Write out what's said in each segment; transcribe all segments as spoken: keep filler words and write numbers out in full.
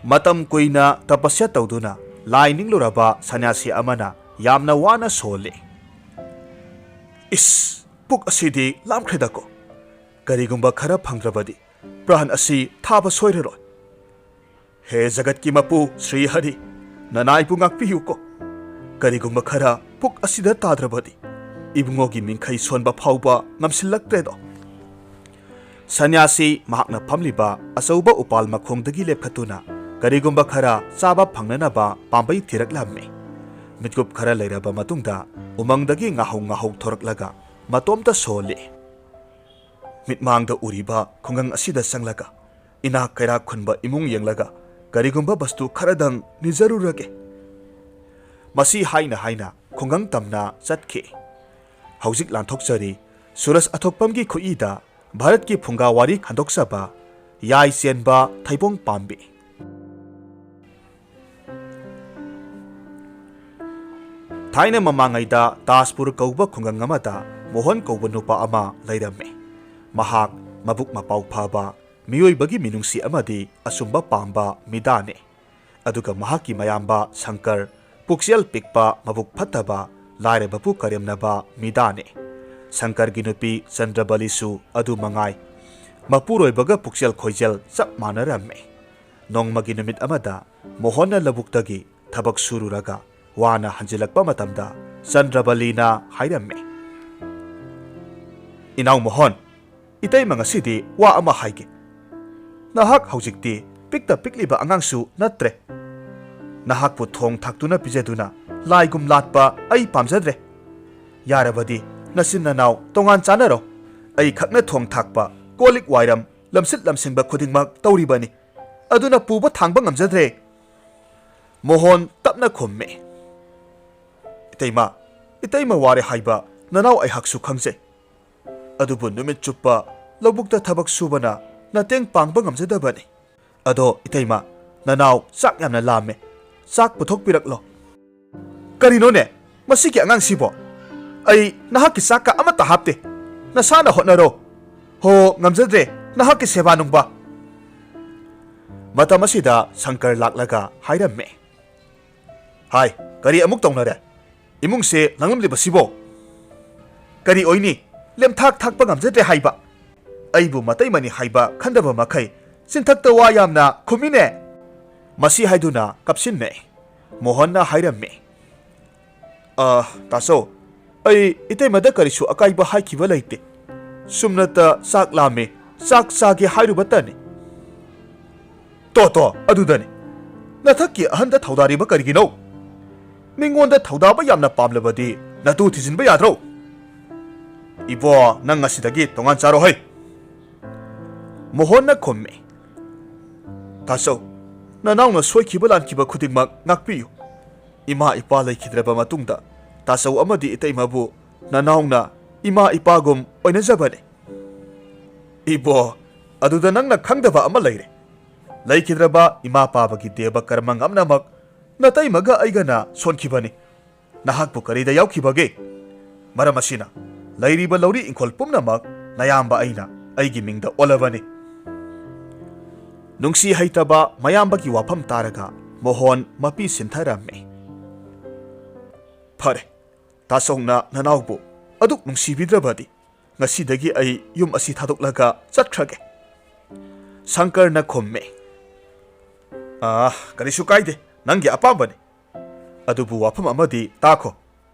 ꯃꯇꯝ ꯀꯨꯏꯅ ꯇꯄꯁ꯭ꯌꯥ ꯇꯧꯗꯨꯅ ꯂꯥꯏ ꯅꯤꯡꯂꯨꯔꯕ ꯁꯟꯌꯥꯁꯤ ꯑꯃꯅ ꯌꯥꯝꯅ ꯋꯥꯅ ꯁꯣꯜꯂꯤ꯫ "ꯏꯁ, ꯄꯨꯛ ꯑꯁꯤꯗꯤ ꯂꯥꯝꯈ꯭ꯔꯦꯗꯀꯣ꯫ ꯀꯔꯤꯒꯨꯝꯕ ꯈꯔ ꯐꯪꯗ꯭ꯔꯕꯗꯤ ꯄ꯭ꯔꯥꯟ ꯑꯁꯤ ꯊꯥꯕ ꯁꯣꯏꯔꯔꯣꯏ꯫ ꯍꯦ ꯖꯒꯠꯀꯤ ꯃꯄꯨ ꯁ꯭ꯔꯤ ꯍꯔꯤ, ꯅꯅꯥꯏꯕꯨ ꯉꯥꯛꯄꯤꯌꯨꯀꯣ꯫ ꯀꯔꯤꯒꯨꯝꯕ ꯈꯔ ꯄꯨꯛ ꯑꯁꯤꯗ ꯇꯥꯗ꯭ꯔꯕꯗꯤ ꯏꯕꯨꯡꯉꯣꯒꯤ ꯃꯤꯡꯈꯩ ꯁꯣꯟꯕ ꯐꯥꯎꯕ ꯉꯝꯁꯤꯜꯂꯛꯇ꯭ꯔꯦꯗꯣ꯫" ꯁꯟꯌꯥꯁꯤ ꯃꯍꯥꯛꯅ ꯐꯝꯂꯤꯕ ꯑꯆꯧꯕ ꯎꯄꯥꯜ ꯃꯈꯣꯡꯗꯒꯤ ꯂꯦꯞꯈꯠꯇꯨꯅ ꯀꯔꯤꯒꯨꯝꯕ ꯈꯔ ꯆꯥꯕ ꯐꯪꯅꯅꯕ ꯄꯥꯝꯕꯩ ꯊꯤꯔꯛꯂꯝꯃꯤ꯫ ꯃꯤꯠꯀꯨꯞ ꯈꯔ ꯂꯩꯔꯕ ꯃꯇꯨꯡꯗ ꯎꯃꯪꯗꯒꯤ ꯉꯥꯍꯧ ꯉꯥꯍꯧ ꯊꯣꯔꯛꯂꯒ ꯃꯇꯣꯝꯇ ꯁꯣꯜꯂꯤ꯫ ꯃꯤꯠꯃꯥꯡꯗ ꯎꯔꯤꯕ ꯈꯨꯡꯒꯪ ꯑꯁꯤꯗ ꯆꯪꯂꯒ ꯏꯅꯥꯛ ꯀꯩꯔꯥꯛ ꯈꯨꯟꯕ ꯏꯃꯨꯡ ꯌꯦꯡꯂꯒ ꯀꯔꯤꯒꯨꯝꯕ ꯕꯁꯇꯨ ꯈꯔꯗꯪ ꯅꯤꯖꯔꯨꯔꯒꯦ꯫ ꯃꯁꯤ ꯍꯥꯏꯅ ꯍꯥꯏꯅ ꯈꯨꯡꯒꯪ ꯇꯝꯅ ꯆꯠꯈꯤ꯫ ꯍꯧꯖꯤꯛ ꯂꯥꯟꯊꯣꯛꯆꯔꯤ ꯁꯨꯔꯖ ꯑꯊꯣꯛꯄꯝꯒꯤ ꯈꯨꯠꯏꯗ ꯚꯥꯔꯠꯀꯤ ꯐꯨꯡꯒꯥ ꯋꯥꯔꯤ ꯍꯟꯗꯣꯛꯆꯕ ꯌꯥꯏ ꯆꯦꯟꯕ ꯊꯩꯕꯣꯡ ꯄꯥꯝꯕꯤ꯫ ꯊꯥꯏꯅ ꯃꯃꯥꯡꯉꯩꯗ ꯇꯥꯖꯄꯨꯔ ꯀꯧꯕ ꯈꯨꯡꯒꯪ ꯑꯃꯗ ꯃꯣꯍꯟ ꯀꯧꯕ ꯅꯨꯄꯥ ꯑꯃ ꯂꯩꯔꯝꯃꯤ꯫ ꯃꯍꯥꯛ ꯃꯕꯨꯛ ꯃꯄꯥꯎ ꯐꯕ, ꯃꯤꯑꯣꯏꯕꯒꯤ ꯃꯤꯅꯨꯡꯁꯤ ꯑꯃꯗꯤ ꯑꯆꯨꯝꯕ ꯄꯥꯝꯕ ꯃꯤꯗꯥꯅꯤ꯫ ꯑꯗꯨꯒ ꯃꯍꯥꯛꯀꯤ ꯃꯌꯥꯝꯕ ꯁꯪꯀꯔ, ꯄꯨꯛꯆꯦꯜ ꯄꯤꯛꯄ, ꯃꯕꯨꯛ ꯐꯠꯇꯕ, ꯂꯥꯏꯔꯕꯕꯨ ꯀꯔꯦꯝꯅꯕ ꯃꯤꯗꯥꯅꯤ꯫ ꯁꯪꯀꯔꯒꯤ ꯅꯨꯄꯤ ꯆꯟꯗ꯭ꯔꯕꯂꯤꯁꯨ ꯑꯗꯨ ꯃꯉꯥꯏ꯫ ꯃꯄꯨꯔꯣꯏꯕꯒ ꯄꯨꯛꯆꯦꯜ ꯈꯣꯏꯖꯦꯜ ꯆꯞ ꯃꯥꯟꯅꯔꯝꯃꯤ꯫ ꯅꯣꯡꯃꯒꯤ ꯅꯨꯃꯤꯠ ꯑꯃꯗ ꯃꯣꯍꯟꯅ ꯂꯧꯕꯨꯛꯇꯒꯤ ꯊꯕꯛ ꯁꯨꯔꯨꯔꯒ ꯋꯥꯅ ꯍꯟꯖꯤꯜꯂꯛꯄ ꯃꯇꯝꯗ ꯆꯟꯗ꯭ꯔꯕꯂꯤꯅ ꯍꯥꯏꯔꯝꯃꯤ, "ꯏꯅꯥꯎ ꯃꯣꯍꯟ, ꯏꯇꯩꯃ ꯉꯁꯤꯗꯤ ꯋꯥ ꯑꯃ ꯍꯥꯏꯒꯦ꯫ ꯅꯍꯥꯛ ꯍꯧꯖꯤꯛꯇꯤ ꯄꯤꯛꯇ ꯄꯤꯛꯂꯤꯕ ꯑꯉꯥꯡꯁꯨ ꯅꯠꯇ꯭ꯔꯦ꯫ ꯅꯍꯥꯛꯄꯨ ꯊꯣꯡ ꯊꯥꯛꯇꯨꯅ ꯄꯤꯖꯗꯨꯅ ꯂꯥꯏꯒꯨꯝ ꯂꯥꯠꯄ ꯑꯩ ꯄꯥꯝꯖꯗ꯭ꯔꯦ꯫ ꯌꯥꯔꯕꯗꯤ ꯅꯆꯤꯟ ꯅꯅꯥꯎ ꯇꯣꯉꯥꯟ ꯆꯥꯅꯔꯣ꯫ ꯑꯩ ꯈꯛꯅ ꯊꯣꯡ ꯊꯥꯛꯄ, ꯀꯣꯜ ꯂꯤꯛ ꯋꯥꯏꯔꯝ, ꯂꯝꯁꯤꯠ ꯂꯝꯁꯤꯡꯕ ꯈꯨꯗꯤꯡꯃꯛ ꯇꯧꯔꯤꯕꯅꯤ꯫ ꯑꯗꯨꯅ ꯄꯨꯕ ꯊꯥꯡꯕ ꯉꯝꯖꯗ꯭ꯔꯦ꯫" ꯃꯣꯍꯟ ꯇꯞꯅ ꯈꯨꯝꯃꯤ, "ꯏꯇꯩꯃ, ꯏꯇꯩꯃ ꯋꯥꯔꯦ ꯍꯥꯏꯕ ꯅꯅꯥꯎ ꯑꯩꯍꯥꯛꯁꯨ ꯈꯪꯖꯩ꯫ ꯑꯗꯨꯕꯨ ꯅꯨꯃꯤꯠ ꯆꯨꯞꯄ ꯂꯧꯕꯨꯛꯇ ꯊꯕꯛ ꯁꯨꯕꯅ ꯃꯇꯦꯡ ꯄꯥꯡꯕ ꯉꯝꯖꯗꯕꯅꯤ꯫ ꯑꯗꯣ ꯏꯇꯩꯃ, ꯅꯅꯥꯎ ꯆꯥꯛ ꯌꯥꯝꯅ ꯂꯥꯝꯃꯦ꯫ ꯆꯥꯛ ꯄꯨꯊꯣꯛꯄꯤꯔꯛꯂꯣ꯫" "ꯀꯔꯤꯅꯣꯅꯦ? ꯃꯁꯤꯒꯤ ꯑꯉꯥꯡꯁꯤꯕꯣ? ꯑꯩ ꯅꯍꯥꯛꯀꯤ ꯆꯥꯛꯀ ꯑꯃꯠꯇ ꯍꯥꯞꯇꯦ꯫ ꯅꯁꯥꯅ ꯍꯣꯠꯅꯔꯣ꯫ ꯍꯣ, ꯉꯝꯖꯗ꯭ꯔꯦ ꯅꯍꯥꯛꯀꯤ ꯁꯦꯕꯥ ꯅꯨꯡꯕ꯫" ꯃꯇꯝ ꯑꯁꯤꯗ ꯁꯪꯀꯔ ꯂꯥꯛꯂꯒ ꯍꯥꯏꯔꯝꯃꯦ, "ꯍꯥꯏ, ꯀꯔꯤ ꯑꯃꯨꯛ ꯇꯧꯅꯔꯦ? ꯏꯃꯨꯡꯁꯦ ꯂꯥꯡꯂꯝꯂꯤꯕꯁꯤꯕꯣ? ꯀꯔꯤ ꯑꯣꯏꯅꯤ? ꯂꯦꯝꯊꯥꯛ ꯊꯥꯛꯄ ꯉꯝꯖꯗ꯭ꯔꯦ ꯍꯥꯏꯕ? ꯑꯩꯕꯨ ꯃꯇꯩꯃꯅꯤ ꯍꯥꯏꯕ ꯈꯟꯗꯕ ꯃꯈꯩ ꯆꯤꯟꯊꯛꯇ ꯋꯥ ꯌꯥꯝꯅ ꯈꯨꯝꯃꯤꯅꯦ!" ꯃꯁꯤ ꯍꯥꯏꯗꯨꯅ ꯀꯞꯁꯤꯟꯅꯩ꯫ ꯃꯣꯍꯟꯅ ꯍꯥꯏꯔꯝꯃꯤ, "ꯑ, ꯇꯥꯆꯧ, ꯑꯩ ꯏꯇꯩꯃꯗ ꯀꯔꯤꯁꯨ ꯑꯀꯥꯏꯕ ꯍꯥꯏꯈꯤꯕ ꯂꯩꯇꯦ꯫ ꯁꯨꯝꯅꯇ ꯆꯥꯛ ꯂꯥꯝꯃꯦ, ꯆꯥꯛ ꯆꯥꯒꯦ ꯍꯥꯏꯔꯨꯕꯇꯅꯤ꯫" "ꯇꯣ, ꯇꯣ, ꯑꯗꯨꯗꯅꯤ꯫ ꯅꯊꯛꯀꯤ ꯑꯍꯟꯗ ꯊꯧꯗꯥꯔꯤꯕ ꯀꯔꯤꯒꯤꯅꯣ? ꯃꯤꯉꯣꯟꯗ ꯊꯧꯗꯥꯕ ꯌꯥꯝꯅ ꯄꯥꯝꯂꯕꯗꯤ ꯅꯇꯨ ꯊꯤꯖꯤꯟꯕ ꯌꯥꯗ꯭ꯔꯣ?" "ꯏꯕꯣ, ꯅꯪ ꯉꯁꯤꯗꯒꯤ ꯇꯣꯉꯥꯟ ꯆꯥꯔꯣ ꯍꯩ!" ꯃꯣꯍꯟꯅ ꯈꯨꯝꯃꯤ, "ꯇꯥꯆꯧ, ꯅꯅꯥꯎꯅ ꯁꯣꯏꯈꯤꯕ ꯂꯥꯟꯈꯤꯕ ꯈꯨꯗꯤꯡꯃꯛ ꯉꯥꯛꯄꯤꯌꯨ꯫ ꯏꯃꯥ ꯏꯄꯥ ꯂꯩꯈꯤꯗ꯭ꯔꯕ ꯃꯇꯨꯡꯗ ꯇꯥꯆꯧ ꯑꯃꯗꯤ ꯏꯇꯩꯃꯕꯨ ꯅꯅꯥꯎꯅ ꯏꯃꯥ ꯏꯄꯥꯒꯨꯝ ꯑꯣꯏꯅꯖꯕꯅꯤ꯫" "ꯏꯕꯣ, ꯑꯗꯨꯗ ꯅꯪꯅ ꯈꯪꯗꯕ ꯑꯃ ꯂꯩꯔꯦ꯫ ꯂꯩꯈꯤꯗ꯭ꯔꯕ ꯏꯃꯥ ꯄꯥꯕꯒꯤ ꯗꯦꯕ ꯀꯔꯃ ꯉꯝꯅꯃꯛ ꯅꯇꯩꯃꯒ ꯑꯩꯒꯅ ꯁꯣꯟꯈꯤꯕꯅꯤ꯫ ꯅꯍꯥꯛꯄꯨ ꯀꯔꯤꯗ ꯌꯥꯎꯈꯤꯕꯒꯦ? ꯃꯔꯝ ꯑꯁꯤꯅ ꯂꯩꯔꯤꯕ ꯂꯧꯔꯤ ꯏꯪꯈꯣꯜ ꯄꯨꯝꯅꯃꯛ ꯅꯌꯥꯝꯕ ꯑꯩꯅ ꯑꯩꯒꯤ ꯃꯤꯡꯗ ꯑꯣꯜꯂꯕꯅꯤ꯫" ꯅꯨꯡꯁꯤ ꯍꯩꯇꯕ ꯃꯌꯥꯝꯕꯒꯤ ꯋꯥꯐꯝ ꯇꯥꯔꯒ ꯃꯣꯍꯟ ꯃꯄꯤ ꯁꯤꯟꯊꯔꯝꯃꯤ꯫ "ꯐꯔꯦ, ꯇꯥꯆꯧꯅ ꯅꯅꯥꯎꯕꯨ ꯑꯗꯨꯛ ꯅꯨꯡꯁꯤꯕꯤꯗ꯭ꯔꯕꯗꯤ ꯉꯁꯤꯗꯒꯤ ꯑꯩ ꯌꯨꯝ ꯑꯁꯤ ꯊꯥꯗꯣꯛꯂꯒ ꯆꯠꯈ꯭ꯔꯒꯦ꯫" ꯁꯪꯀꯔꯅ ꯈꯨꯝꯃꯤ, "ꯑꯥ, ꯀꯔꯤꯁꯨ ꯀꯥꯏꯗꯦ, ꯅꯪꯒꯤ ꯑꯄꯥꯝꯕꯅꯤ꯫ ꯑꯗꯨꯕꯨ ꯋꯥꯐꯝ ꯑꯃꯗꯤ ꯇꯥꯈꯣ꯫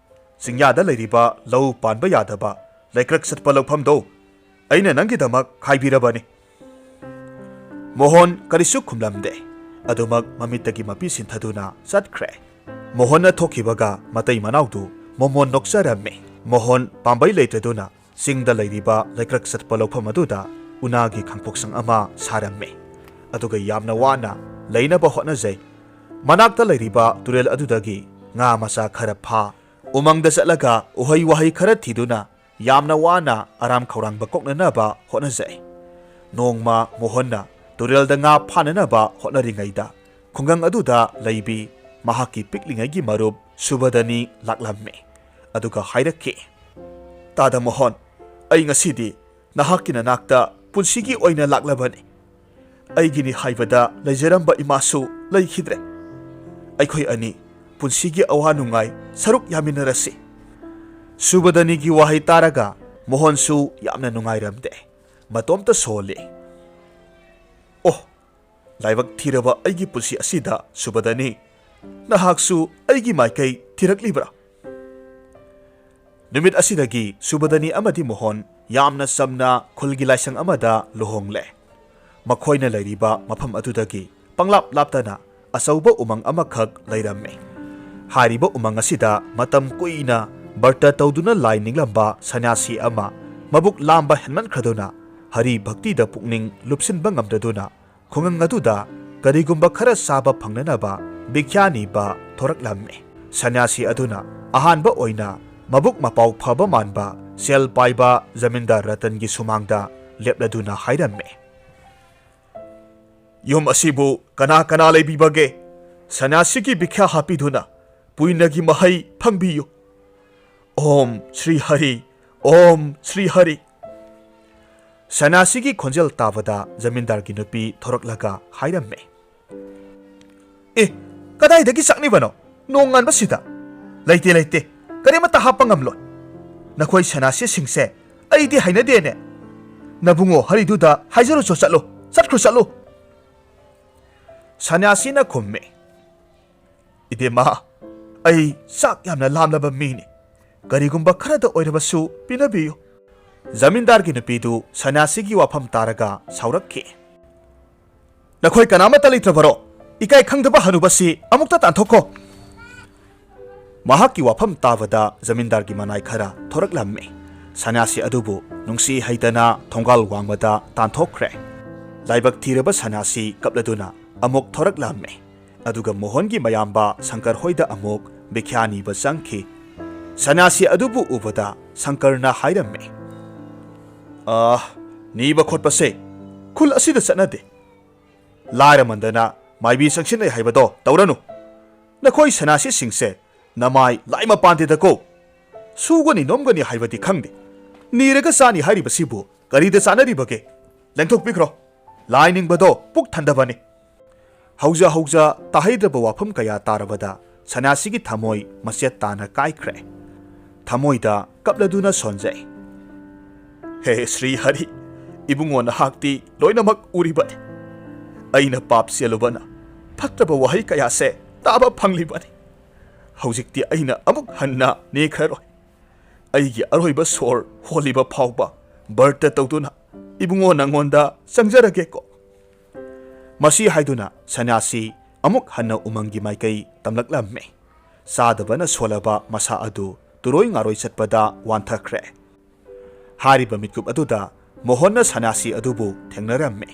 ꯆꯤꯡꯌꯥꯗ ꯂꯩꯔꯤꯕ ꯂꯧ ꯄꯥꯟꯕ ꯌꯥꯗꯕ ꯂꯩꯀ꯭ꯔꯛ ꯆꯠꯄ ꯂꯧꯐꯝꯗꯣ ꯑꯩꯅ ꯅꯪꯒꯤꯗꯃꯛ ꯈꯥꯏꯕꯤꯔꯕꯅꯤ꯫" ꯃꯣꯍꯟ ꯀꯔꯤꯁꯨ ꯈꯨꯝꯂꯝꯗꯦ꯫ ꯑꯗꯨꯃꯛ ꯃꯃꯤꯠꯇꯒꯤ ꯃꯄꯤ ꯁꯤꯟꯊꯗꯨꯅ ꯆꯠꯈ꯭ꯔꯦ꯫ ꯃꯣꯍꯟꯅ ꯊꯣꯛꯈꯤꯕꯒ ꯃꯇꯩ ꯃꯅꯥꯎꯗꯨ ꯃꯣꯃꯣꯟ ꯅꯣꯛꯆꯔꯝꯃꯤ꯫ ꯃꯣꯍꯟ ꯄꯥꯝꯕꯩ ꯂꯩꯇ꯭ꯔꯗꯨꯅ ꯆꯤꯡꯗ ꯂꯩꯔꯤꯕ ꯂꯩꯀ꯭ꯔꯛ ꯆꯠꯄ ꯂꯧꯐꯝ ꯑꯗꯨꯗ ꯎꯅꯥꯒꯤ ꯈꯥꯡꯄꯣꯛꯁꯪ ꯑꯃ ꯁꯥꯔꯝꯃꯤ꯫ ꯑꯗꯨꯒ ꯌꯥꯝꯅ ꯋꯥꯅ ꯂꯩꯅꯕ ꯍꯣꯠꯅꯖꯩ꯫ ꯃꯅꯥꯛꯇ ꯂꯩꯔꯤꯕ ꯇꯨꯔꯦꯜ ꯑꯗꯨꯗꯒꯤ ꯉꯥ ꯃꯆꯥ ꯈꯔ ꯐꯥ, ꯎꯃꯪꯗ ꯆꯠꯂꯒ ꯎꯍꯩ ꯋꯥꯍꯩ ꯈꯔ ꯊꯤꯗꯨꯅ ꯌꯥꯝꯅ ꯋꯥꯅ ꯑꯔꯥꯝ ꯈꯧꯔꯥꯡꯕ ꯀꯣꯛꯅꯅꯕ ꯍꯣꯠꯅꯖꯩ꯫ ꯅꯣꯡꯃ ꯃꯣꯍꯟꯅ ꯇꯨꯔꯦꯜꯗ ꯉꯥ ꯐꯥꯅꯅꯕ ꯍꯣꯠꯅꯔꯤꯉꯩꯗ ꯈꯨꯡꯒꯪ ꯑꯗꯨꯗ ꯂꯩꯕꯤ ꯃꯍꯥꯛꯀꯤ ꯄꯤꯛꯂꯤꯉꯩꯒꯤ ꯃꯔꯨꯞ ꯁꯨꯕꯗꯅꯤ ꯂꯥꯛꯂꯝꯃꯤ꯫ ꯑꯗꯨꯒ ꯍꯥꯏꯔꯛꯈꯤ, "ꯇꯥꯗ ꯃꯣꯍꯟ, ꯑꯩ ꯉꯁꯤꯗꯤ ꯅꯍꯥꯛꯀꯤ ꯅꯅꯥꯛꯇ ꯄꯨꯟꯁꯤꯒꯤ ꯑꯣꯏꯅ ꯂꯥꯛꯂꯕꯅꯤ꯫ ꯑꯩꯒꯤꯅꯤ ꯍꯥꯏꯕꯗ ꯂꯩꯖꯔꯝꯕ ꯏꯃꯥꯁꯨ ꯂꯩꯈꯤꯗ꯭ꯔꯦ꯫ ꯑꯩꯈꯣꯏ ꯑꯅꯤ ꯄꯨꯟꯁꯤꯒꯤ ꯑꯋꯥ ꯅꯨꯡꯉꯥꯏ ꯁꯔꯨꯛ ꯌꯥꯃꯤꯟꯅꯔꯁꯤ꯫ ꯁꯨꯕꯗꯅꯤꯒꯤ ꯋꯥꯍꯩ ꯇꯥꯔꯒ ꯃꯣꯍꯟꯁꯨ ꯌꯥꯝꯅ ꯅꯨꯡꯉꯥꯏꯔꯝꯗꯦ꯫ ꯃꯇꯣꯝꯇ ꯁꯣꯜꯂꯤ꯫ ꯑꯣ, ꯂꯥꯏꯕꯛ ꯊꯤꯔꯕ ꯑꯩꯒꯤ ꯄꯨꯟꯁꯤ ꯑꯁꯤꯗ, ꯁꯨꯕꯗꯅꯤ, ꯅꯍꯥꯛꯁꯨ ꯑꯩꯒꯤ ꯃꯥꯏꯀꯩ ꯊꯤꯔꯛꯂꯤꯕ꯭ꯔꯥ? ꯅꯨꯃꯤꯠ ꯑꯁꯤꯗꯒꯤ ꯁꯨꯕꯗꯅꯤ ꯑꯃꯗꯤ ꯃꯣꯍꯟ ꯌꯥꯝꯅ ꯆꯝꯅ ꯈꯨꯜꯒꯤ ꯂꯥꯏꯁꯪ ꯑꯃꯗ ꯂꯨꯍꯣꯡꯂꯦ꯫ ꯃꯈꯣꯏꯅ ꯂꯩꯔꯤꯕ ꯃꯐꯝ ꯑꯗꯨꯗꯒꯤ ꯄꯪꯂꯥꯞ ꯂꯥꯞꯇꯅ ꯑꯆꯧꯕ ꯎꯃꯪ ꯑꯃꯈꯛ ꯂꯩꯔꯝꯃꯤ꯫ ꯍꯥꯏꯔꯤꯕ ꯎꯃꯪ ꯑꯁꯤꯗ ꯃꯇꯝ ꯀꯨꯏꯅ ꯕꯔꯇ ꯇꯧꯗꯨꯅ ꯂꯥꯏ ꯅꯤꯡꯂꯝꯕ ꯁꯟꯌꯥꯁꯤ ꯑꯃ ꯃꯕꯨꯛ ꯂꯥꯝꯕ ꯍꯦꯟꯃꯟꯈ꯭ꯔꯗꯨꯅ ꯍꯔꯤ ꯚꯛꯇꯤꯗ ꯄꯨꯛꯅꯤꯡ ꯂꯨꯞꯁꯤꯟꯕ ꯉꯝꯗꯗꯨꯅ ꯈꯨꯡꯒꯪ ꯑꯗꯨꯗ ꯀꯔꯤꯒꯨꯝꯕ ꯈꯔ ꯆꯥꯕ ꯐꯪꯅꯅꯕ ꯚꯤꯈ꯭ꯌꯥ ꯅꯤꯕ ꯊꯣꯔꯛꯂꯝꯃꯤ꯫ ꯁꯟꯌꯥꯁꯤ ꯑꯗꯨꯅ ꯑꯍꯥꯟꯕ ꯑꯣꯏꯅ ꯃꯕꯨꯛ ꯃꯄꯥꯎ ꯐꯕ ꯃꯥꯟꯕ ꯁꯦꯜ ꯄꯥꯏꯕ ꯖꯃꯤꯟꯗꯥꯔ ꯔꯇꯟꯒꯤ ꯁꯨꯃꯥꯡꯗ ꯂꯦꯞꯂꯗꯨꯅ ꯍꯥꯏꯔꯝꯃꯤ, "ꯌꯨꯝ ꯑꯁꯤꯕꯨ ꯀꯅꯥ ꯀꯅꯥ ꯂꯩꯕꯤꯕꯒꯦ? ꯁꯟꯌꯥꯁꯤꯒꯤ ꯚꯤꯈ꯭ꯌꯥ ꯍꯥꯞꯄꯤꯗꯨꯅ ꯄꯨꯏꯅꯒꯤ ꯃꯍꯩ ꯐꯪꯕꯤꯌꯨ꯫ ꯑꯣꯝ ꯁ꯭ꯔꯤ ꯍꯔꯤ, ꯑꯣꯝ ꯁ꯭ꯔꯤ ꯍꯔꯤ"꯫ ꯁꯟꯌꯥꯁꯤꯒꯤ ꯈꯣꯟꯖꯦꯜ ꯇꯥꯕꯗ ꯖꯃꯤꯟꯗꯥꯔꯒꯤ ꯅꯨꯄꯤ ꯊꯣꯔꯛꯂꯒ ꯍꯥꯏꯔꯝꯃꯤ, "ꯑꯦ, ꯀꯗꯥꯏꯗꯒꯤ ꯆꯥꯛꯅꯤꯕꯅꯣ? ꯅꯣꯡ ꯉꯥꯟꯕꯁꯤꯗ? ꯂꯩꯇꯦ, ꯂꯩꯇꯦ, ꯀꯔꯤꯃꯠꯇ ꯍꯥꯞꯄ ꯉꯝꯂꯣꯏ꯫ ꯅꯈꯣꯏ ꯁꯟꯌꯥꯁꯤꯁꯤꯡꯁꯦ ꯑꯩꯗꯤ ꯍꯩꯅꯗꯦꯅꯦ꯫ ꯅꯕꯨꯡꯉꯣ ꯍꯔꯤꯗꯨꯗ ꯍꯥꯏꯖꯔꯨꯆꯣ, ꯆꯠꯂꯣ, ꯆꯠꯈ꯭ꯔꯣ, ꯆꯠꯂꯣ"꯫ ꯁꯟꯌꯥꯁꯤꯅ ꯈꯨꯝꯃꯤ, "ꯏꯕꯦꯝꯃ, ꯑꯩ ꯆꯥꯛ ꯌꯥꯝꯅ ꯂꯥꯝꯂꯕ ꯃꯤꯅꯤ꯫ ꯀꯔꯤꯒꯨꯝꯕ ꯈꯔꯗ ꯑꯣꯏꯔꯕꯁꯨ ꯄꯤꯅꯕꯤꯌꯨ"꯫ ꯖꯃꯤꯟꯗꯥꯔꯒꯤ ꯅꯨꯄꯤꯗꯨ ꯁꯟꯌꯥꯁꯤꯒꯤ ꯋꯥꯐꯝ ꯇꯥꯔꯒ ꯁꯥꯎꯔꯛꯈꯤ꯫ "ꯅꯈꯣꯏ ꯀꯅꯥꯃꯠꯇ ꯂꯩꯇ꯭ꯔꯕꯔꯣ? ꯏꯀꯥꯏ ꯈꯪꯗꯕ ꯍꯅꯨꯕꯁꯤ ꯑꯃꯨꯛꯇ ꯇꯥꯟꯊꯣꯛꯈꯣ"꯫ ꯃꯍꯥꯛꯀꯤ ꯋꯥꯐꯝ ꯇꯥꯕꯗ ꯖꯃꯤꯟꯗꯥꯔꯒꯤ ꯃꯅꯥꯏ ꯈꯔ ꯊꯣꯔꯛꯂꯝꯃꯤ꯫ ꯁꯟꯌꯥꯁꯤ ꯑꯗꯨꯕꯨ ꯅꯨꯡꯁꯤ ꯍꯩꯇꯅ ꯊꯣꯡꯒꯥꯜ ꯋꯥꯡꯃꯗ ꯇꯥꯟꯊꯣꯛꯈ꯭ꯔꯦ꯫ ꯂꯥꯏꯕꯛ ꯊꯤꯔꯕ ꯁꯟꯌꯥꯁꯤ ꯀꯞꯂꯗꯨꯅ ꯑꯃꯨꯛ ꯊꯣꯔꯛꯂꯝꯃꯤ꯫ ꯑꯗꯨꯒ ꯃꯣꯍꯟꯒꯤ ꯃꯌꯥꯝꯕ ꯁꯪꯀꯔ ꯍꯣꯏꯗ ꯑꯃꯨꯛ ꯚꯤꯈ꯭ꯌꯥ ꯅꯤꯕ ꯆꯪꯈꯤ꯫ ꯁꯟꯌꯥꯁꯤ ꯑꯗꯨꯕꯨ ꯎꯕꯗ ꯁꯪꯀꯔꯅ ꯍꯥꯏꯔꯝꯃꯤ, "ꯑꯥ, ꯅꯤꯕ ꯈꯣꯠꯄꯁꯦ ꯈꯨꯜ ꯑꯁꯤꯗ ꯆꯠꯅꯗꯦ꯫ ꯂꯥꯏꯔꯃꯟꯗꯅ ꯃꯥꯏꯕꯤ ꯆꯪꯁꯤꯟꯅꯩ ꯍꯥꯏꯕꯗꯣ ꯇꯧꯔꯅꯨ꯫ ꯅꯈꯣꯏ ꯁꯅꯥꯁꯤꯁꯤꯡꯁꯦ ꯅꯃꯥꯏ ꯂꯥꯏ ꯃꯄꯥꯟꯗꯦꯗꯀꯣ꯫ ꯁꯨꯒꯅꯤ ꯅꯣꯝꯒꯅꯤ ꯍꯥꯏꯕꯗꯤ ꯈꯪꯗꯦ꯫ ꯅꯤꯔꯒ ꯆꯥꯅꯤ ꯍꯥꯏꯔꯤꯕꯁꯤꯕꯨ ꯀꯔꯤꯗ ꯆꯥꯅꯔꯤꯕꯒꯦ? ꯂꯦꯡꯊꯣꯛꯄꯤꯈ꯭ꯔꯣ"꯫ ꯂꯥꯏ ꯅꯤꯡꯕꯗꯣ ꯄꯨꯛ ꯊꯟꯗꯕꯅꯤ꯫ ꯍꯧꯖ ꯍꯧꯖ ꯇꯥꯍꯩꯗ꯭ꯔꯕ ꯋꯥꯐꯝ ꯀꯌꯥ ꯇꯥꯔꯕꯗ ꯁꯟꯅ꯭ꯌꯥꯁꯤꯒꯤ ꯊꯃꯣꯏ ꯃꯆꯦꯠ ꯇꯥꯅ ꯀꯥꯏꯈ꯭ꯔꯦ꯫ ꯊꯃꯣꯏꯗ ꯀꯞꯂꯗꯨꯅ ꯁꯣꯟꯖꯩ꯫ "ꯍꯦ ꯁ꯭ꯔꯤ ꯍꯔꯤ, ꯏꯕꯨꯡꯉꯣ ꯅꯍꯥꯛꯇꯤ ꯂꯣꯏꯅꯃꯛ ꯎꯔꯤꯕꯅꯤ꯫ ꯑꯩꯅ ꯄꯥꯞ ꯆꯦꯜꯂꯨꯕꯅ ꯐꯠꯇ꯭ꯔꯕ ꯋꯥꯍꯩ ꯀꯌꯥꯁꯦ ꯇꯥꯕ ꯐꯪꯂꯤꯕꯅꯤ꯫ ꯍꯧꯖꯤꯛꯇꯤ ꯑꯩꯅ ꯑꯃꯨꯛ ꯍꯟꯅ ꯅꯦꯈ꯭ꯔꯔꯣꯏ꯫ ꯑꯩꯒꯤ ꯑꯔꯣꯏꯕ ꯁꯣꯔ ꯍꯣꯜꯂꯤꯕ ꯐꯥꯎꯕ ꯕꯔꯇ ꯇꯧꯗꯨꯅ ꯏꯕꯨꯡꯉꯣ ꯅꯉꯣꯟꯗ ꯆꯪꯖꯔꯒꯦꯀꯣ꯫" ꯃꯁꯤ ꯍꯥꯏꯗꯨꯅ ꯁꯟꯅ꯭ꯌꯥꯁꯤ ꯑꯃꯨꯛ ꯍꯟꯅ ꯎꯃꯪꯒꯤ ꯃꯥꯏꯀꯩ ꯇꯝꯂꯛꯂꯝꯃꯤ꯫ ꯆꯥꯗꯕꯅ ꯁꯣꯜꯂꯕ ꯃꯁꯥ ꯑꯗꯨ ꯇꯨꯔꯣꯏ ꯉꯥꯔꯣꯏ ꯆꯠꯄꯗ ꯋꯥꯟꯊꯈ꯭ꯔꯦ꯫ ꯍꯥꯏꯔꯤꯕ ꯃꯤꯀꯨꯞ ꯑꯗꯨꯗ ꯃꯣꯍꯟꯅ ꯁꯟꯅ꯭ꯌꯥꯁꯤ ꯑꯗꯨꯕꯨ ꯊꯦꯡꯅꯔꯝꯃꯤ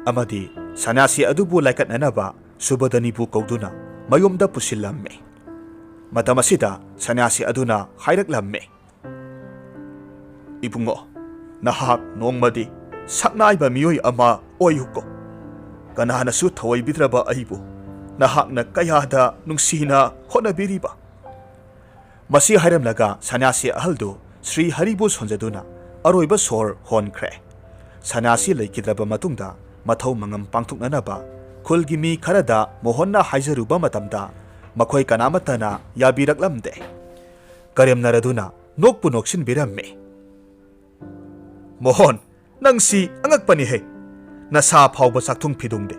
ꯑꯃꯗꯤ ꯁꯟꯅ꯭ꯌꯥꯁꯤ ꯑꯗꯨꯕꯨ ꯂꯥꯏꯀꯠꯅꯅꯕ ꯁꯨꯕꯗꯅꯤꯕꯨ ꯀꯧꯗꯨꯅ ꯃꯌꯨꯝꯗ ꯄꯨꯁꯤꯜꯂꯝꯃꯤ꯫ ꯃꯇꯝ ꯑꯁꯤꯗ ꯁꯟꯅ꯭ꯌꯥꯁꯤ ꯑꯗꯨꯅ ꯍꯥꯏꯔꯛꯂꯝꯃꯤ, "ꯏꯕꯨꯡꯉꯣ, ꯅꯍꯥꯛ ꯅꯣꯡꯃꯗꯤ ꯁꯛꯅꯥꯏꯕ ꯃꯤꯑꯣꯏ ꯑꯃ ꯑꯣꯏꯌꯨꯀꯣ꯫ ꯀꯅꯥꯅꯁꯨ ꯊꯧꯑꯣꯏꯕꯤꯗ꯭ꯔꯕ ꯑꯩꯕꯨ ꯅꯍꯥꯛꯅ ꯀꯌꯥꯗ ꯅꯨꯡꯁꯤꯅ ꯍꯣꯠꯅꯕꯤꯔꯤꯕ꯫" ꯃꯁꯤ ꯍꯥꯏꯔꯝꯂꯒ ꯁꯟꯅ꯭ꯌꯥꯁꯤ ꯑꯍꯜꯗꯨ ꯁ꯭ꯔꯤ ꯍꯔꯤꯕꯨ ꯁꯣꯟꯖꯗꯨꯅ ꯑꯔꯣꯏꯕ ꯁꯣꯔ ꯍꯣꯟꯈ꯭ꯔꯦ꯫ ꯁꯟꯅ꯭ꯌꯥꯁꯤ ꯂꯩꯈꯤꯗ꯭ꯔꯕ ꯃꯇꯨꯡꯗ ꯃꯊꯧ ꯃꯉꯝ ꯄꯥꯡꯊꯣꯛꯅꯅꯕ ꯈꯨꯜꯒꯤ ꯃꯤ ꯈꯔꯗ ꯃꯣꯍꯟꯅ ꯍꯥꯏꯖꯔꯨꯕ ꯃꯇꯝꯗ ꯃꯈꯣꯏ ꯀꯅꯥꯃꯠꯇꯅ ꯌꯥꯕꯤꯔꯛꯂꯝꯗꯦ꯫ ꯀꯔꯦꯝꯅꯔꯗꯨꯅ ꯅꯣꯛꯄꯨ ꯅꯣꯛꯁꯤꯟꯕꯤꯔꯝꯃꯤ꯫ "ꯃꯣꯍꯟ, ꯅꯪꯁꯤ ꯑꯉꯛꯄꯅꯤꯍꯦ꯫ ꯅꯁꯥ ꯐꯥꯎꯕ ꯆꯥꯛꯊꯨꯡ ꯐꯤꯗꯨꯡꯗꯦ꯫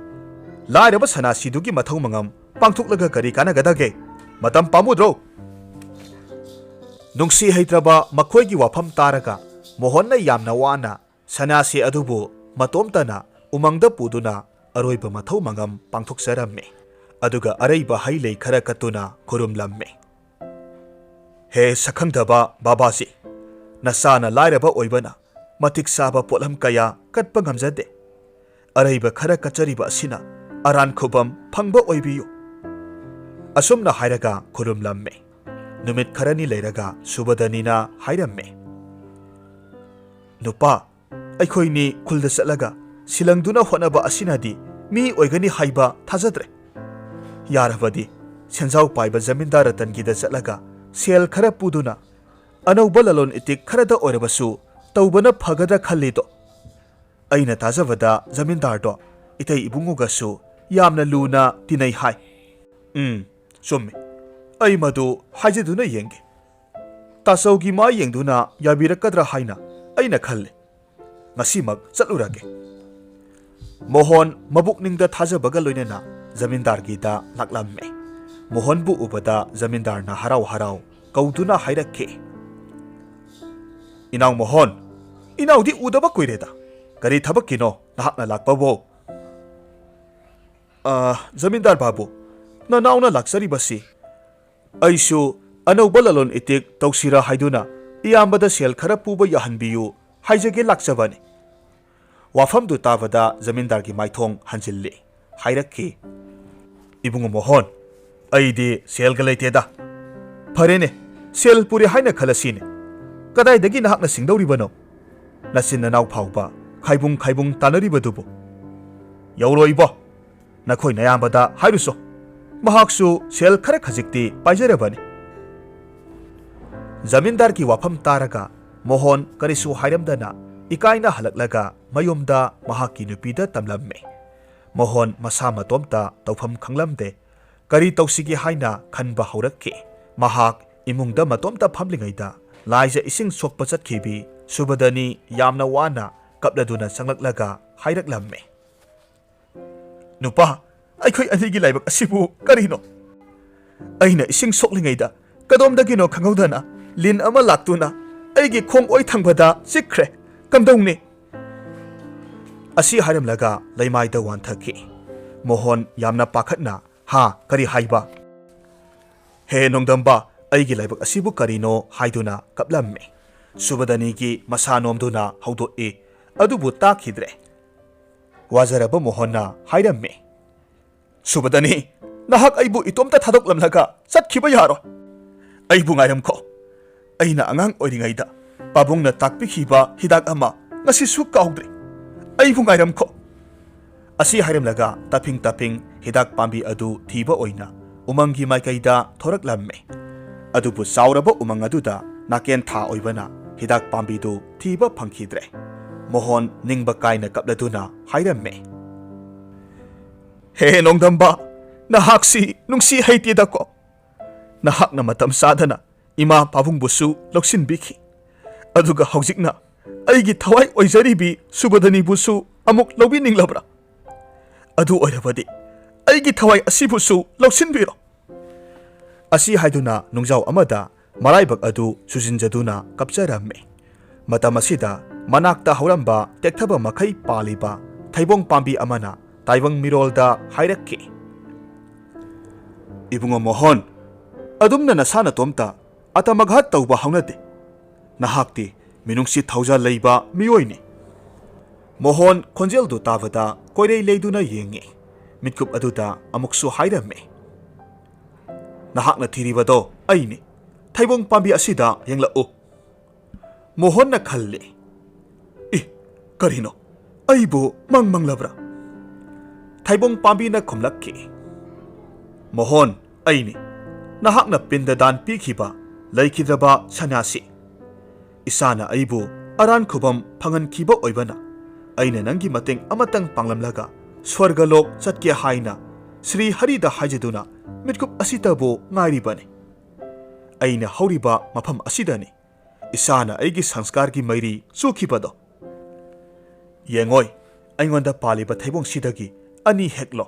ꯂꯥꯏꯔꯕ ꯁꯅꯥꯁꯤꯗꯨꯒꯤ ꯃꯊꯧ ꯃꯉꯝ ꯄꯥꯡꯊꯣꯛꯂꯒ ꯀꯔꯤ ꯀꯥꯟꯅꯒꯗꯒꯦ? ꯃꯇꯝ ꯄꯥꯝꯃꯨꯗ꯭ꯔꯣ?" ꯅꯨꯡꯁꯤ ꯍꯩꯇ꯭ꯔꯕ ꯃꯈꯣꯏꯒꯤ ꯋꯥꯐꯝ ꯇꯥꯔꯒ ꯃꯣꯍꯟꯅ ꯌꯥꯝꯅ ꯋꯥꯅ ꯁꯅꯥꯁꯤ ꯑꯗꯨꯕꯨ ꯃꯇꯣꯝꯇꯅ ꯎꯃꯪꯗ ꯄꯨꯗꯨꯅ ꯑꯔꯣꯏꯕ ꯃꯊꯧ ꯃꯉꯝ ꯄꯥꯡꯊꯣꯛꯆꯔꯝꯃꯤ꯫ ꯑꯗꯨꯒ ꯑꯔꯩꯕ ꯍꯩ ꯂꯩ ꯈꯔ ꯀꯠꯇꯨꯅ ꯈꯨꯔꯨꯝꯂꯝꯃꯤ꯫ "ꯍꯦ ꯁꯛꯈꯪꯗꯕ ꯕꯥꯕꯥꯖꯤ, ꯅꯆꯥꯅ ꯂꯥꯏꯔꯕ ꯑꯣꯏꯕꯅ ꯃꯇꯤꯛ ꯆꯥꯕ ꯄꯣꯠꯂꯝ ꯀꯌꯥ ꯀꯠꯄ ꯉꯝꯖꯗꯦ꯫ ꯑꯔꯩꯕ ꯈꯔ ꯀꯠꯆꯔꯤꯕ ꯑꯁꯤꯅ ꯑꯔꯥꯟ ꯈꯨꯕꯝ ꯐꯪꯕ ꯑꯣꯏꯕꯤꯌꯨ꯫" ꯑꯁꯨꯝꯅ ꯍꯥꯏꯔꯒ ꯈꯨꯔꯨꯝꯂꯝꯃꯤ꯫ ꯅꯨꯃꯤꯠ ꯈꯔꯅꯤ ꯂꯩꯔꯒ ꯁꯨꯕꯗꯅꯤꯅ ꯍꯥꯏꯔꯝꯃꯤ, "ꯅꯨꯄꯥ, ꯑꯩꯈꯣꯏꯅꯤ ꯈꯨꯜꯗ ꯆꯠꯂꯒ ꯁꯤꯂꯪꯗꯨꯅ ꯍꯣꯠꯅꯕ ꯑꯁꯤꯅꯗꯤ ꯃꯤ ꯑꯣꯏꯒꯅꯤ ꯍꯥꯏꯕ ꯊꯥꯖꯗ꯭ꯔꯦ꯫ ꯌꯥꯔꯕꯗꯤ ꯁꯦꯟꯖꯥꯎ ꯄꯥꯏꯕ ꯖꯃꯤꯟꯗꯥꯔ ꯔꯇꯟꯒꯤꯗ ꯆꯠꯂꯒ ꯁꯦꯜ ꯈꯔ ꯄꯨꯗꯨꯅ ꯑꯅꯧꯕ ꯂꯂꯣꯟ ꯏꯇꯤꯛ ꯈꯔꯗ ꯑꯣꯏꯔꯕꯁꯨ ꯇꯧꯕꯅ ꯐꯒꯗ꯭ꯔꯥ ꯈꯜꯂꯤꯗꯣ꯫ ꯑꯩꯅ ꯇꯥꯖꯕꯗ ꯖꯃꯤꯟꯗꯥꯔꯗꯣ ꯏꯇꯩ ꯏꯕꯨꯡꯉꯣꯒꯁꯨ ꯌꯥꯝꯅ ꯂꯨꯅ ꯇꯤꯟꯅꯩ ꯍꯥꯏ꯫ ꯎꯝ, ꯆꯨꯝꯃꯤ꯫ ꯑꯩ ꯃꯗꯨ ꯍꯥꯏꯖꯗꯨꯅ ꯌꯦꯡꯒꯦ꯫ ꯇꯥꯆꯧꯒꯤ ꯃꯥꯏ ꯌꯦꯡꯗꯨꯅ ꯌꯥꯕꯤꯔꯛꯀꯗ꯭ꯔꯥ ꯍꯥꯏꯅ ꯑꯩꯅ ꯈꯜꯂꯤ꯫ ꯉꯁꯤꯃꯛ ꯆꯠꯂꯨꯔꯒꯦ꯫ ꯃꯣꯍꯣꯟ ꯃꯕꯨꯛꯅꯤꯡꯗ ꯊꯥꯖꯕꯒ ꯂꯣꯏꯅꯅ ꯖꯃꯤꯟꯗꯥꯔꯒꯤꯗ ꯂꯥꯛꯂꯝꯃꯦ꯫ ꯃꯣꯍꯣꯟꯕꯨ ꯎꯕꯗ ꯖꯃꯤꯟꯗꯥꯔꯅ ꯍꯔꯥꯎ ꯍꯔꯥꯎ ꯀꯧꯗꯨꯅ ꯍꯥꯏꯔꯛꯈꯤ, "ꯏꯅꯥꯎ ꯃꯣꯍꯣꯟ, ꯏꯅꯥꯎꯗꯤ ꯎꯗꯕ ꯀꯨꯏꯔꯦꯗ꯫ ꯀꯔꯤ ꯊꯕꯛꯀꯤꯅꯣ ꯅꯍꯥꯛꯅ ꯂꯥꯛꯄꯕꯣ?" "ꯑ, ꯖꯃꯤꯟꯗꯥꯔ ꯕꯥꯕꯨ, ꯅꯅꯥꯎꯅ ꯂꯥꯛꯆꯔꯤꯕꯁꯤ ꯑꯩꯁꯨ ꯑꯅꯧꯕ ꯂꯂꯣꯟ ꯏꯇꯤꯛ ꯇꯧꯁꯤꯔꯥ ꯍꯥꯏꯗꯨꯅ ꯏꯌꯥꯝꯕꯗ ꯁꯦꯜ ꯈꯔ ꯄꯨꯕ ꯌꯥꯍꯟꯕꯤꯌꯨ ꯍꯥꯏꯖꯒꯦ ꯂꯥꯛꯆꯕꯅꯤ꯫" ꯋꯥꯐꯝꯗꯨ ꯇꯥꯕꯗ ꯖꯃꯤꯟꯗꯥꯔꯒꯤ ꯃꯥꯏꯊꯣꯡ ꯍꯟꯖꯤꯜꯂꯤ꯫ ꯍꯥꯏꯔꯛꯈꯤ, "ꯏꯕꯨꯡꯉꯣ ꯃꯣꯍꯣꯟ, ꯑꯩꯗꯤ ꯁꯦꯜꯒ ꯂꯩꯇꯦꯗ꯫" "ꯐꯔꯦꯅꯦ, ꯁꯦꯜ ꯄꯨꯔꯦ ꯍꯥꯏꯅ ꯈꯜꯂꯁꯤꯅꯦ꯫ ꯀꯗꯥꯏꯗꯒꯤ ꯅꯍꯥꯛꯅ ꯁꯤꯡꯗꯧꯔꯤꯕꯅꯣ? ꯅꯆꯤꯟ ꯅꯅꯥꯎ ꯐꯥꯎꯕ ꯈꯥꯏꯕꯨꯡ ꯈꯥꯏꯕꯨꯡ ꯇꯥꯟꯅꯔꯤꯕꯗꯨꯕꯨ?" "ꯌꯧꯔꯣꯏꯕꯣ, ꯅꯈꯣꯏ ꯅꯌꯥꯝꯕꯗ ꯍꯥꯏꯔꯨꯁꯣ꯫ ꯃꯍꯥꯛꯁꯨ ꯁꯦꯜ ꯈꯔ ꯈꯖꯤꯛꯇꯤ ꯄꯥꯏꯖꯔꯕꯅꯤ꯫" ꯖꯃꯤꯟꯗꯥꯔꯒꯤ ꯋꯥꯐꯝ ꯇꯥꯔꯒ ꯃꯣꯍꯣꯟ ꯀꯔꯤꯁꯨ ꯍꯥꯏꯔꯝꯗꯅ ꯏꯀꯥꯏꯅ ꯍꯜꯂꯛꯂꯒ ꯃꯌꯨꯝꯗ ꯃꯍꯥꯛꯀꯤ ꯅꯨꯄꯤꯗ ꯇꯝꯂꯝꯃꯤ꯫ ꯃꯣꯍꯣꯟ ꯃꯁꯥ ꯃꯇꯣꯝꯇ ꯇꯧꯐꯝ ꯈꯪꯂꯝꯗꯦ꯫ ꯀꯔꯤ ꯇꯧꯁꯤꯒꯦ ꯍꯥꯏꯅ ꯈꯟꯕ ꯍꯧꯔꯛꯈꯤ꯫ ꯃꯍꯥꯛ ꯏꯃꯨꯡꯗ ꯃꯇꯣꯝꯇ ꯐꯝꯂꯤꯉꯩꯗ ꯂꯥꯏꯖ ꯏꯁꯤꯡ ꯁꯣꯛꯄ ꯆꯠꯈꯤꯕꯤ ꯁꯨꯕꯗꯅꯤ ꯌꯥꯝꯅ ꯋꯥꯅ ꯀꯞꯂꯗꯨꯅ ꯆꯪꯂꯛꯂꯒ ꯍꯥꯏꯔꯛꯂꯝꯃꯤ, "ꯅꯨꯄꯥ, ꯑꯩꯈꯣꯏ ꯑꯅꯤꯒꯤ ꯂꯥꯏꯕꯛ ꯑꯁꯤꯕꯨ ꯀꯔꯤꯅꯣ? ꯑꯩꯅ ꯏꯁꯤꯡ ꯁꯣꯛꯂꯤꯉꯩꯗ ꯀꯗꯣꯝꯗꯒꯤꯅꯣ ꯈꯪꯍꯧꯗꯅ ꯂꯤꯟ ꯑꯃ ꯂꯥꯛꯇꯨꯅ ꯑꯩꯒꯤ ꯈꯣꯡ ꯑꯣꯏ ꯊꯪꯕꯗ ꯆꯤꯛꯈ꯭ꯔꯦ꯫ ꯀꯝꯗꯧꯅꯤ?" ꯑꯁꯤ ꯍꯥꯏꯔꯝꯂꯒ ꯂꯩꯃꯥꯏꯗ ꯋꯥꯟꯊꯈꯤ꯫ ꯃꯣꯍꯣꯟ ꯌꯥꯝꯅ ꯄꯥꯈꯠꯅ, "ꯍꯥ, ꯀꯔꯤ ꯍꯥꯏꯕ?" "ꯍꯦ ꯅꯣꯡꯗꯝꯕ, ꯑꯩꯒꯤ ꯂꯥꯏꯕꯛ ꯑꯁꯤꯕꯨ ꯀꯔꯤꯅꯣ?" ꯍꯥꯏꯗꯨꯅ ꯀꯞꯂꯝꯃꯤ꯫ ꯁꯨꯕꯗꯅꯤꯒꯤ ꯃꯁꯥ ꯅꯣꯝꯗꯨꯅ ꯍꯧꯗꯣꯛꯏ꯫ ꯑꯗꯨꯕꯨ ꯇꯥꯈꯤꯗ꯭ꯔꯦ꯫ ꯋꯥꯖꯔꯕ ꯃꯣꯍꯣꯟꯅ ꯍꯥꯏꯔꯝꯃꯤ, "ꯁꯨꯕꯗꯅꯤ, ꯅꯍꯥꯛ ꯑꯩꯕꯨ ꯏꯇꯣꯝꯇ ꯊꯥꯗꯣꯛꯂꯝꯂꯒ ꯆꯠꯈꯤꯕ ꯌꯥꯔꯣꯏ꯫ ꯑꯩꯕꯨ ꯉꯥꯏꯔꯝꯈꯣ꯫ ꯑꯩꯅ ꯑꯉꯥꯡ ꯑꯣꯏꯔꯤꯉꯩꯗ ꯄꯥꯕꯨꯡꯅ ꯇꯥꯛꯄꯤꯈꯤꯕ ꯍꯤꯗꯥꯛ ꯑꯃ ꯉꯁꯤꯁꯨ ꯀꯥꯎꯗ꯭ꯔꯤ꯫ ꯑꯩꯕꯨ ꯉꯥꯏꯔꯝꯈꯣ꯫" ꯑꯁꯤ ꯍꯥꯏꯔꯝꯂꯒ ꯇꯞꯐꯤꯡ ꯇꯞꯐꯤꯡ ꯍꯤꯗꯥꯛ ꯄꯥꯝꯕꯤ ꯑꯗꯨ ꯊꯤꯕ ꯑꯣꯏꯅ ꯎꯃꯪꯒꯤ ꯃꯥꯏꯀꯩꯗ ꯊꯣꯔꯛꯂꯝꯃꯤ꯫ ꯑꯗꯨꯕꯨ ꯆꯥꯎꯔꯕ ꯎꯃꯪ ꯑꯗꯨꯗ ꯅꯥꯀꯦꯟ ꯊꯥ ꯑꯣꯏꯕꯅ ꯍꯤꯗꯥꯛ ꯄꯥꯝꯕꯤꯗꯨ ꯊꯤꯕ ꯐꯪꯈꯤꯗ꯭ꯔꯦ꯫ ꯃꯣꯍꯣꯟ ꯅꯤꯡꯕ ꯀꯥꯏꯅ ꯀꯞꯂꯗꯨꯅ ꯍꯥꯏꯔꯝꯃꯦ, "ꯍꯦ ꯅꯣꯡꯗꯝꯕ, ꯅꯍꯥꯛꯁꯤ ꯅꯨꯡꯁꯤ ꯍꯩꯇꯦꯗꯀꯣ꯫ ꯅꯍꯥꯛꯅ ꯃꯇꯝ ꯆꯥꯗꯅ ꯏꯃꯥ ꯄꯥꯕꯨꯡꯕꯨꯁꯨ ꯂꯧꯁꯤꯟꯕꯤꯈꯤ, ꯑꯗꯨꯒ ꯍꯧꯖꯤꯛꯅ ꯑꯩꯒꯤ ꯊꯋꯥꯏ ꯑꯣꯏꯖꯔꯤꯕꯤ ꯁꯨꯕꯗꯅꯤꯕꯨꯁꯨ ꯑꯃꯨꯛ ꯂꯧꯕꯤꯅꯤꯡꯂꯕ꯭ꯔꯥ? ꯑꯗꯨ ꯑꯣꯏꯔꯕꯗꯤ ꯑꯩꯒꯤ ꯊꯋꯥꯏ ꯑꯁꯤꯕꯨꯁꯨ ꯂꯧꯁꯤꯟꯕꯤꯔꯣ"꯫ ꯑꯁꯤ ꯍꯥꯏꯗꯨꯅ ꯅꯨꯡꯖꯥꯎ ꯑꯃꯗ ꯃꯔꯥꯏꯕꯛ ꯑꯗꯨ ꯁꯨꯖꯤꯟꯖꯗꯨꯅ ꯀꯞꯆꯔꯝꯃꯤ꯫ ꯃꯇꯝ ꯑꯁꯤꯗ ꯃꯅꯥꯛꯇ ꯍꯧꯔꯝꯕ ꯇꯦꯛꯊꯕ ꯃꯈꯩ ꯄꯥꯜꯂꯤꯕ ꯊꯩꯕꯣꯡ ꯄꯥꯝꯕꯤ ꯑꯃꯅ ꯇꯥꯏꯕꯪ ꯃꯤꯔꯣꯜꯗ ꯍꯥꯏꯔꯛꯈꯤ, "ꯏꯕꯨꯡꯉꯣ ꯃꯣꯍꯣꯟ, ꯑꯗꯨꯝꯅ ꯅꯁꯥ ꯅꯇꯣꯝꯇ ꯑꯇꯃꯒꯍꯠ ꯇꯧꯕ ꯍꯧꯅꯗꯦ꯫ ꯅꯍꯥꯛꯇꯤ ꯃꯤꯅꯨꯡꯁꯤ ꯊꯧꯖꯥꯜ ꯂꯩꯕ ꯃꯤꯑꯣꯏꯅꯤ"꯫ ꯃꯣꯍꯣꯟ ꯈꯣꯟꯖꯦꯜꯗꯨ ꯇꯥꯕꯗ ꯀꯣꯏꯔꯩ ꯂꯩꯗꯨꯅ ꯌꯦꯡꯉꯤ꯫ ꯃꯤꯠꯀꯨꯞ ꯑꯗꯨꯗ ꯑꯃꯨꯛꯁꯨ ꯍꯥꯏꯔꯝꯃꯤ, "ꯅꯍꯥꯛꯅ ꯊꯤꯔꯤꯕꯗꯣ ꯑꯩꯅꯤ꯫ ꯊꯩꯕꯣꯡ ꯄꯥꯝꯕꯤ ꯑꯁꯤꯗ ꯌꯦꯡꯂꯛꯎ"꯫ ꯃꯣꯍꯣꯟꯅ ꯈꯜꯂꯤ, "ꯏ, ꯀꯔꯤꯅꯣ? ꯑꯩꯕꯨ ꯃꯪ ꯃꯪꯂꯕ꯭ꯔꯥ?" ꯊꯩꯕꯣꯡ ꯄꯥꯝꯕꯤꯅ ꯈꯨꯝꯂꯛꯈꯤ, "ꯃꯣꯍꯣꯟ, ꯑꯩꯅꯤ꯫ ꯅꯍꯥꯛꯅ ꯄꯤꯟꯗ ꯗꯥꯟ ꯄꯤꯈꯤꯕ ꯂꯩꯈꯤꯗ꯭ꯔꯕ ꯁꯟꯅ꯭ꯌꯥꯁꯤ꯫ ꯏꯁꯥꯅ ꯑꯩꯕꯨ ꯑꯔꯥꯟ ꯈꯨꯕꯝ ꯐꯪꯍꯟꯈꯤꯕ ꯑꯣꯏꯕꯅ ꯑꯩꯅ ꯅꯪꯒꯤ ꯃꯇꯦꯡ ꯑꯃꯇꯪ ꯄꯥꯡꯂꯝꯂꯒ ꯁ꯭ꯋꯔꯒꯂꯣꯛ ꯆꯠꯀꯦ ꯍꯥꯏꯅ ꯁ꯭ꯔꯤ ꯍꯔꯤꯗ ꯍꯥꯏꯖꯗꯨꯅ ꯃꯤꯠꯀꯨꯞ ꯑꯁꯤꯇꯕꯨ ꯉꯥꯏꯔꯤꯕꯅꯤ꯫ ꯑꯩꯅ ꯍꯧꯔꯤꯕ ꯃꯐꯝ ꯑꯁꯤꯗꯅꯤ ꯏꯁꯥꯅ ꯑꯩꯒꯤ ꯁꯪꯁꯀꯥꯔꯒꯤ ꯃꯩꯔꯤ ꯆꯨꯈꯤꯕꯗꯣ꯫ ꯌꯦꯡꯉꯣꯏ, ꯑꯩꯉꯣꯟꯗ ꯄꯥꯜꯂꯤꯕ ꯊꯩꯕꯣꯡꯁꯤꯗꯒꯤ ꯑꯅꯤ ꯍꯦꯛꯂꯣ꯫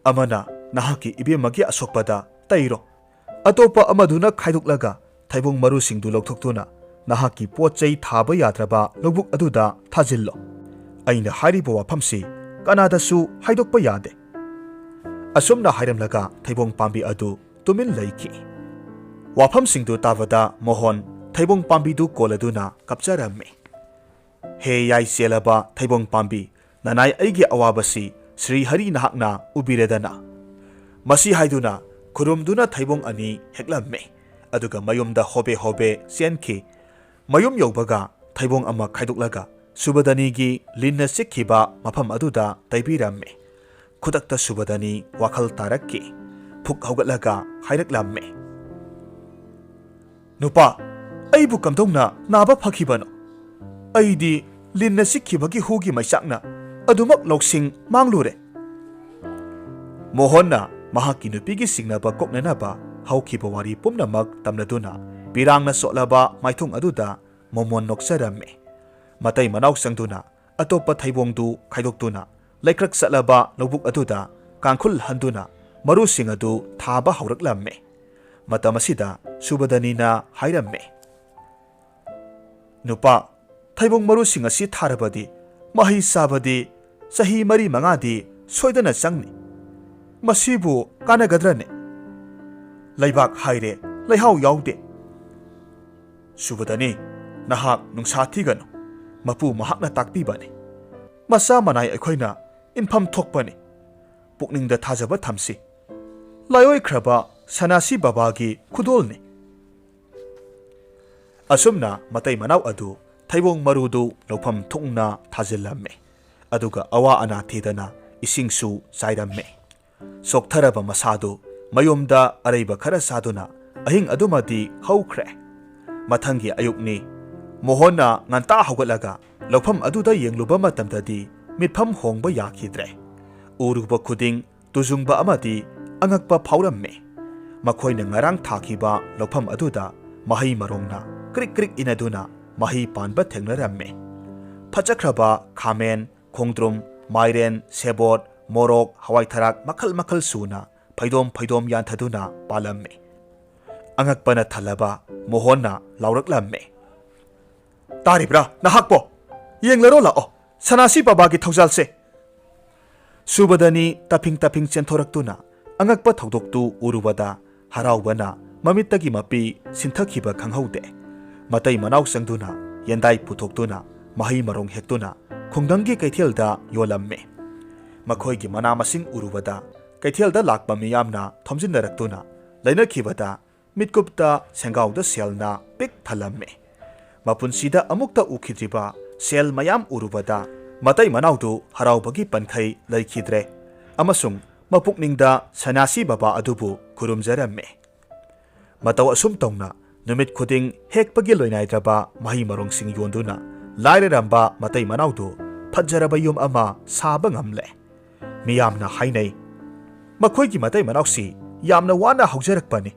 ꯑꯃꯅ ꯅꯍꯥꯛꯀꯤ ꯏꯕꯦꯝꯃꯒꯤ ꯑꯁꯣꯛꯄꯗ ꯇꯩꯔꯣ꯫ ꯑꯇꯣꯞꯄ ꯑꯃꯗꯨꯅ ꯈꯥꯏꯗꯣꯛꯂꯒ ꯊꯩꯕꯣꯡ ꯃꯔꯨꯁꯤꯡꯗꯨ ꯂꯧꯊꯣꯛꯇꯨꯅ ꯅꯍꯥꯛꯀꯤ ꯄꯣꯠ ꯆꯩ ꯊꯥꯕ ꯌꯥꯗ꯭ꯔꯕ ꯂꯧꯕꯨꯛ ꯑꯗꯨꯗ ꯊꯥꯖꯤꯜꯂꯣ꯫ ꯑꯩꯅ ꯍꯥꯏꯔꯤꯕ ꯋꯥꯐꯝꯁꯤ ꯀꯅꯥꯗꯁꯨ ꯍꯥꯏꯗꯣꯛꯄ ꯌꯥꯗꯦ"꯫ ꯑꯁꯨꯝꯅ ꯍꯥꯏꯔꯝꯂꯒ ꯊꯩꯕꯣꯡ ꯄꯥꯝꯕꯤ ꯑꯗꯨ ꯇꯨꯃꯤꯟ ꯂꯩꯈꯤ꯫ ꯋꯥꯐꯝꯁꯤꯡꯗꯨ ꯇꯥꯕꯗ ꯃꯣꯍꯣꯟ ꯊꯩꯕꯣꯡ ꯄꯥꯝꯕꯤꯗꯨ ꯀꯣꯜꯂꯗꯨꯅ ꯀꯞꯆꯔꯝꯃꯤ꯫ "ꯍꯦ ꯌꯥꯏ ꯆꯦꯜꯂꯕ ꯊꯩꯕꯣꯡ ꯄꯥꯝꯕꯤ, ꯅꯅꯥꯏ ꯑꯩꯒꯤ ꯑꯋꯥꯕꯁꯤ ꯁ꯭ꯔꯤ ꯍꯔꯤ ꯅꯍꯥꯛꯅ ꯎꯕꯤꯔꯦꯗꯅ"꯫ ꯃꯁꯤ ꯍꯥꯏꯗꯨꯅ ꯈꯨꯔꯨꯝꯗꯨꯅ ꯊꯩꯕꯣꯡ ꯑꯅꯤ ꯍꯦꯛꯂꯝꯃꯤ꯫ ꯑꯗꯨꯒ ꯃꯌꯨꯝꯗ ꯍꯣꯕꯦ ꯍꯣꯕꯦ ꯆꯦꯟꯈꯤ꯫ ꯃꯌꯨꯝ ꯌꯧꯕꯒ ꯊꯩꯕꯣꯡ ꯑꯃ ꯈꯥꯏꯗꯣꯛꯂꯒ ꯁꯨꯕꯗꯅꯤꯒꯤ ꯂꯤꯟꯅ ꯆꯤꯛꯈꯤꯕ ꯃꯐꯝ ꯑꯗꯨꯗ ꯇꯩꯕꯤꯔꯝꯃꯤ꯫ ꯈꯨꯗꯛꯇ ꯁꯨꯕꯗꯅꯤ ꯋꯥꯈꯜ ꯇꯥꯔꯛꯈꯤ꯫ ꯐꯨꯛ ꯍꯧꯒꯠꯂꯒ ꯍꯥꯏꯔꯛꯂꯝꯃꯤ, "ꯅꯨꯄꯥ, ꯑꯩꯕꯨ ꯀꯝꯗꯧꯅ ꯅꯥꯕ ꯐꯈꯤꯕꯅꯣ? ꯑꯩꯗꯤ ꯂꯤꯟꯅ ꯆꯤꯛꯈꯤꯕꯒꯤ ꯍꯨꯒꯤ ꯃꯩꯆꯥꯛꯅ ꯑꯗꯨꯃꯛ ꯂꯧꯁꯤꯡ ꯃꯥꯡꯂꯨꯔꯦ꯫ ꯃꯣꯍꯟꯅ ꯃꯍꯥꯛꯀꯤ ꯅꯨꯄꯤꯒꯤ ꯆꯤꯡꯅꯕ ꯀꯣꯛꯅꯅꯕ ꯍꯧꯈꯤꯕ ꯋꯥꯔꯤ ꯄꯨꯝꯅꯃꯛ ꯇꯝꯅꯗꯨꯅ ꯄꯤꯔꯥꯡꯅ ꯆꯣꯠꯂꯕ ꯃꯥꯏꯊꯣꯡ ꯑꯗꯨꯗ ꯃꯣꯃꯣꯟ ꯅꯣꯛꯆꯔꯝꯃꯤ꯫ ꯃꯇꯩ ꯃꯅꯥꯎ ꯆꯪꯗꯨꯅ ꯑꯇꯣꯞꯄ ꯊꯩꯕꯣꯡꯗꯨ ꯈꯥꯏꯗꯣꯛꯇꯨꯅ ꯂꯩꯀ꯭ꯔꯛ ꯆꯠꯂꯕ ꯂꯧꯕꯨꯛ ꯑꯗꯨꯗ ꯀꯥꯡꯈꯨꯜ ꯍꯟꯗꯨꯅ ꯃꯔꯨꯁꯤꯡ ꯑꯗꯨ ꯊꯥꯕ ꯍꯧꯔꯛꯂꯝꯃꯤ꯫ ꯃꯇꯝ ꯑꯁꯤꯗ ꯁꯨꯕꯗꯅꯤꯅ ꯍꯥꯏꯔꯝꯃꯤ, "ꯅꯨꯄꯥ, ꯊꯩꯕꯣꯡ ꯃꯔꯨꯁꯤꯡ ꯑꯁꯤ ꯊꯥꯔꯕꯗꯤ ꯃꯍꯩ ꯆꯥꯕꯗꯤ ꯆꯍꯤ ꯃꯔꯤ ꯃꯉꯥꯗꯤ ꯁꯣꯏꯗꯅ ꯆꯪꯅꯤ꯫ ꯃꯁꯤꯕꯨ ꯀꯥꯟꯅꯒꯗ꯭ꯔꯅꯦ? ꯂꯩꯕꯥꯛ ꯍꯥꯏꯔꯦ, ꯂꯩꯍꯥꯎ ꯌꯥꯎꯗꯦ꯫" ꯁꯨꯕꯗꯅꯤ, ꯅꯍꯥꯛ ꯅꯨꯡꯁꯥ ꯊꯤꯒꯅꯨ꯫ ꯃꯄꯨ ꯃꯍꯥꯛꯅ ꯇꯥꯛꯄꯤꯕꯅꯤ꯫ ꯃꯆꯥ ꯃꯅꯥꯏ ꯑꯩꯈꯣꯏꯅ ꯏꯟꯐꯝ ꯊꯣꯛꯄꯅꯤ꯫ ꯄꯨꯛꯅꯤꯡꯗ ꯊꯥꯖꯕ ꯊꯝꯁꯤ꯫ ꯂꯥꯏꯑꯣꯏꯈ꯭ꯔꯕ ꯁꯅꯥꯁꯤ ꯕꯕꯥꯒꯤ ꯈꯨꯗꯣꯜꯅꯤ꯫ ꯑꯁꯨꯝꯅ ꯃꯇꯩ ꯃꯅꯥꯎ ꯑꯗꯨ ꯊꯩꯕꯣꯡ ꯃꯔꯨꯗꯨ ꯂꯧꯐꯝ ꯊꯨꯡꯅ ꯊꯥꯖꯤꯜꯂꯝꯃꯤ꯫ ꯑꯗꯨꯒ ꯑꯋꯥ ꯑꯅꯥ ꯊꯤꯗꯅ ꯏꯁꯤꯡꯁꯨ ꯆꯥꯏꯔꯝꯃꯤ꯫ ꯁꯣꯛꯊꯔꯕ ꯃꯁꯥꯗꯨ ꯃꯌꯨꯝꯗ ꯑꯔꯩꯕ ꯈꯔ ꯆꯥꯗꯨꯅ ꯑꯍꯤꯡ ꯑꯗꯨꯃꯗꯤ ꯍꯧꯈ꯭ꯔꯦ꯫ ꯃꯊꯪꯒꯤ ꯑꯌꯨꯛꯅꯤ꯫ ꯃꯣꯍꯟꯅ ꯉꯟꯇꯥ ꯍꯧꯒꯠꯂꯒ ꯂꯧꯐꯝ ꯑꯗꯨꯗ ꯌꯦꯡꯂꯨꯕ ꯃꯇꯝꯗꯗꯤ ꯃꯤꯠꯐꯝ ꯍꯣꯡꯕ ꯌꯥꯈꯤꯗ꯭ꯔꯦ꯫ ꯎꯔꯨꯕ ꯈꯨꯗꯤꯡ ꯇꯨꯖꯨꯡꯕ ꯑꯃꯗꯤ ꯑꯉꯛꯄ ꯐꯥꯎꯔꯝꯃꯤ꯫ ꯃꯈꯣꯏꯅ ꯉꯔꯥꯡ ꯊꯥꯈꯤꯕ ꯂꯧꯐꯝ ꯑꯗꯨꯗ ꯃꯍꯩ ꯃꯔꯣꯡꯅ ꯀ꯭ꯔꯤꯛ ꯀ꯭ꯔꯤꯛ ꯏꯅꯗꯨꯅ ꯃꯍꯩ ꯄꯥꯟꯕ ꯊꯦꯡꯅꯔꯝꯃꯤ꯫ ꯐꯖꯈ꯭ꯔꯕ ꯈꯥꯃꯦꯟ, ꯈꯣꯡꯗ꯭ꯔꯨꯝ, ꯃꯥꯏꯔꯦꯟ, ꯁꯦꯕꯣꯠ, ꯃꯣꯔꯣꯛ, ꯍꯋꯥꯏ ꯊꯔꯥꯛ ꯃꯈꯜ ꯃꯈꯜ ꯁꯨꯅ ꯐꯩꯗꯣꯝ ꯐꯩꯗꯣꯝ ꯌꯥꯟꯊꯗꯨꯅ ꯄꯥꯜꯂꯝꯃꯤ꯫ ꯑꯉꯛꯄꯅ ꯊꯜꯂꯕ ꯃꯣꯍꯟꯅ ꯂꯥꯎꯔꯛꯂꯝꯃꯤ, "ꯇꯥꯔꯤꯕ꯭ꯔꯥ ꯅꯍꯥꯛꯄꯣ? ꯌꯦꯡꯂꯔꯣ ꯂꯥꯛꯑꯣ, ꯁꯅꯥꯁꯤ ꯕꯕꯥꯒꯤ ꯊꯧꯖꯥꯜꯁꯦ!" ꯁꯨꯕꯗꯅꯤ ꯇꯞꯐꯤꯡ ꯇꯞꯐꯤꯡ ꯆꯦꯟꯊꯣꯔꯛꯇꯨꯅ ꯑꯉꯛꯄ ꯊꯧꯗꯣꯛꯇꯨ ꯎꯔꯨꯕꯗ ꯍꯔꯥꯎꯕꯅ ꯃꯃꯤꯠꯇꯒꯤ ꯃꯄꯤ ꯁꯤꯟꯊꯈꯤꯕ ꯈꯪꯍꯧꯗꯦ꯫ ꯃꯇꯩ ꯃꯅꯥꯎ ꯆꯪꯗꯨꯅ ꯌꯦꯟꯗꯥꯏ ꯄꯨꯊꯣꯛꯇꯨꯅ ꯃꯍꯩ ꯃꯔꯣꯡ ꯍꯦꯛꯇꯨꯅ ꯈꯨꯡꯒꯪꯒꯤ ꯀꯩꯊꯦꯜꯗ ꯌꯣꯜꯂꯝꯃꯤ꯫ ꯃꯈꯣꯏꯒꯤ ꯃꯅꯥ ꯃꯁꯤꯡ ꯎꯔꯨꯕꯗ ꯀꯩꯊꯦꯜꯗ ꯂꯥꯛꯄ ꯃꯤꯌꯥꯝꯅ ꯊꯣꯝꯖꯤꯟꯅꯔꯛꯇꯨꯅ ꯂꯩꯅꯈꯤꯕꯗ ꯃꯤꯠꯀꯨꯞꯇ ꯁꯦꯡꯒꯥꯎꯗ ꯁꯦꯜꯅ ꯄꯤꯛ ꯊꯜꯂꯝꯃꯤ꯫ ꯃꯄꯨꯟꯁꯤꯗ ꯑꯃꯨꯛꯇ ꯎꯈꯤꯗ꯭ꯔꯤꯕ ꯁꯦꯜ ꯃꯌꯥꯝ ꯎꯔꯨꯕꯗ ꯃꯇꯩ ꯃꯅꯥꯎꯗꯨ ꯍꯔꯥꯎꯕꯒꯤ ꯄꯟꯈꯩ ꯂꯩꯈꯤꯗ꯭ꯔꯦ ꯑꯃꯁꯨꯡ ꯃꯄꯨꯛꯅꯤꯡꯗ ꯁꯅꯥꯁꯤ ꯕꯕꯥ ꯑꯗꯨꯕꯨ ꯈꯨꯔꯨꯝꯖꯔꯝꯃꯤ꯫ ꯃꯇꯧ ꯑꯁꯨꯝ ꯇꯧꯅ ꯅꯨꯃꯤꯠ ꯈꯨꯗꯤꯡ ꯍꯦꯛꯄꯒꯤ ꯂꯣꯏꯅꯥꯏꯗ꯭ꯔꯕ ꯃꯍꯩ ꯃꯔꯣꯡꯁꯤꯡ ꯌꯣꯟꯗꯨꯅ ꯂꯥꯏꯔꯔꯝꯕ ꯃꯇꯩ ꯃꯅꯥꯎꯗꯨ ꯐꯖꯔꯕ ꯌꯨꯝ ꯑꯃ ꯁꯥꯕ ꯉꯝꯂꯦ꯫ ꯃꯤꯌꯥꯝꯅ ꯍꯥꯏꯅꯩ, "ꯃꯈꯣꯏꯒꯤ ꯃꯇꯩ ꯃꯅꯥꯎꯁꯤ ꯌꯥꯝꯅ ꯋꯥꯅ ꯍꯧꯖꯔꯛꯄꯅꯤ꯫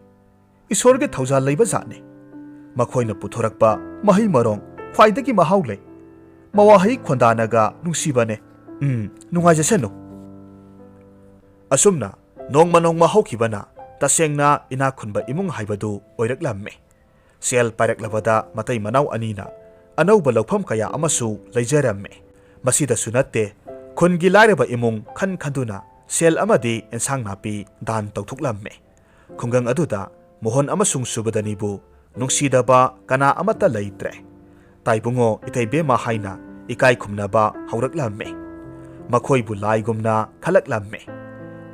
ꯏꯁꯣꯔꯒꯤ ꯊꯧꯖꯥꯜ ꯂꯩꯕ ꯖꯥꯠꯅꯤ꯫ ꯃꯈꯣꯏꯅ ꯄꯨꯊꯣꯔꯛꯄ ꯃꯍꯩ ꯃꯔꯣꯡ ꯈ꯭ꯋꯥꯏꯗꯒꯤ ꯃꯍꯥꯎ ꯂꯩ꯫ ꯃꯋꯥꯍꯩ ꯈꯣꯟꯗꯥꯅꯒ ꯅꯨꯡꯁꯤꯕꯅꯦ꯫ ꯎꯝ, ꯅꯨꯡꯉꯥꯏꯖꯁꯅꯨ꯫" ꯑꯁꯨꯝꯅ ꯅꯣꯡꯃ ꯅꯣꯡꯃ ꯍꯧꯈꯤꯕꯅ ꯇꯁꯦꯡꯅ ꯏꯅꯥꯛ ꯈꯨꯟꯕ ꯏꯃꯨꯡ ꯍꯥꯏꯕꯗꯨ ꯑꯣꯏꯔꯛꯂꯝꯃꯤ꯫ ꯁꯦꯜ ꯄꯥꯏꯔꯛꯂꯕꯗ ꯃꯇꯩ ꯃꯅꯥꯎ ꯑꯅꯤꯅ ꯑꯅꯧꯕ ꯂꯧꯐꯝ ꯀꯌꯥ ꯑꯃꯁꯨ ꯂꯩꯖꯔꯝꯃꯤ꯫ ꯃꯁꯤꯗꯁꯨ ꯅꯠꯇꯦ, ꯈꯨꯟꯒꯤ ꯂꯥꯏꯔꯕ ꯏꯃꯨꯡ ꯈꯟ ꯈꯟꯗꯨꯅ ꯁꯦꯜ ꯑꯃꯗꯤ ꯑꯦꯟꯁꯥꯡ ꯅꯥꯄꯤ ꯗꯥꯟ ꯇꯧꯊꯣꯛꯂꯝꯃꯤ꯫ ꯈꯨꯡꯒꯪ ꯑꯗꯨꯗ ꯃꯣꯍꯟ ꯑꯃꯁꯨꯡ ꯁꯨꯕꯗꯅꯤꯕꯨ ꯅꯨꯡꯁꯤꯗꯕ ꯀꯅꯥ ꯑꯃꯠꯇ ꯂꯩꯇ꯭ꯔꯦ꯫ ꯇꯥꯏꯕꯨꯡꯉꯣ, ꯏꯊꯩꯕꯦꯝꯃ ꯍꯥꯏꯅ ꯏꯀꯥꯏ ꯈꯨꯝꯅꯕ ꯍꯧꯔꯛꯂꯝꯃꯤ꯫ ꯃꯈꯣꯏꯕꯨ ꯂꯥꯏꯒꯨꯝꯅ ꯈꯜꯂꯛꯂꯝꯃꯤ꯫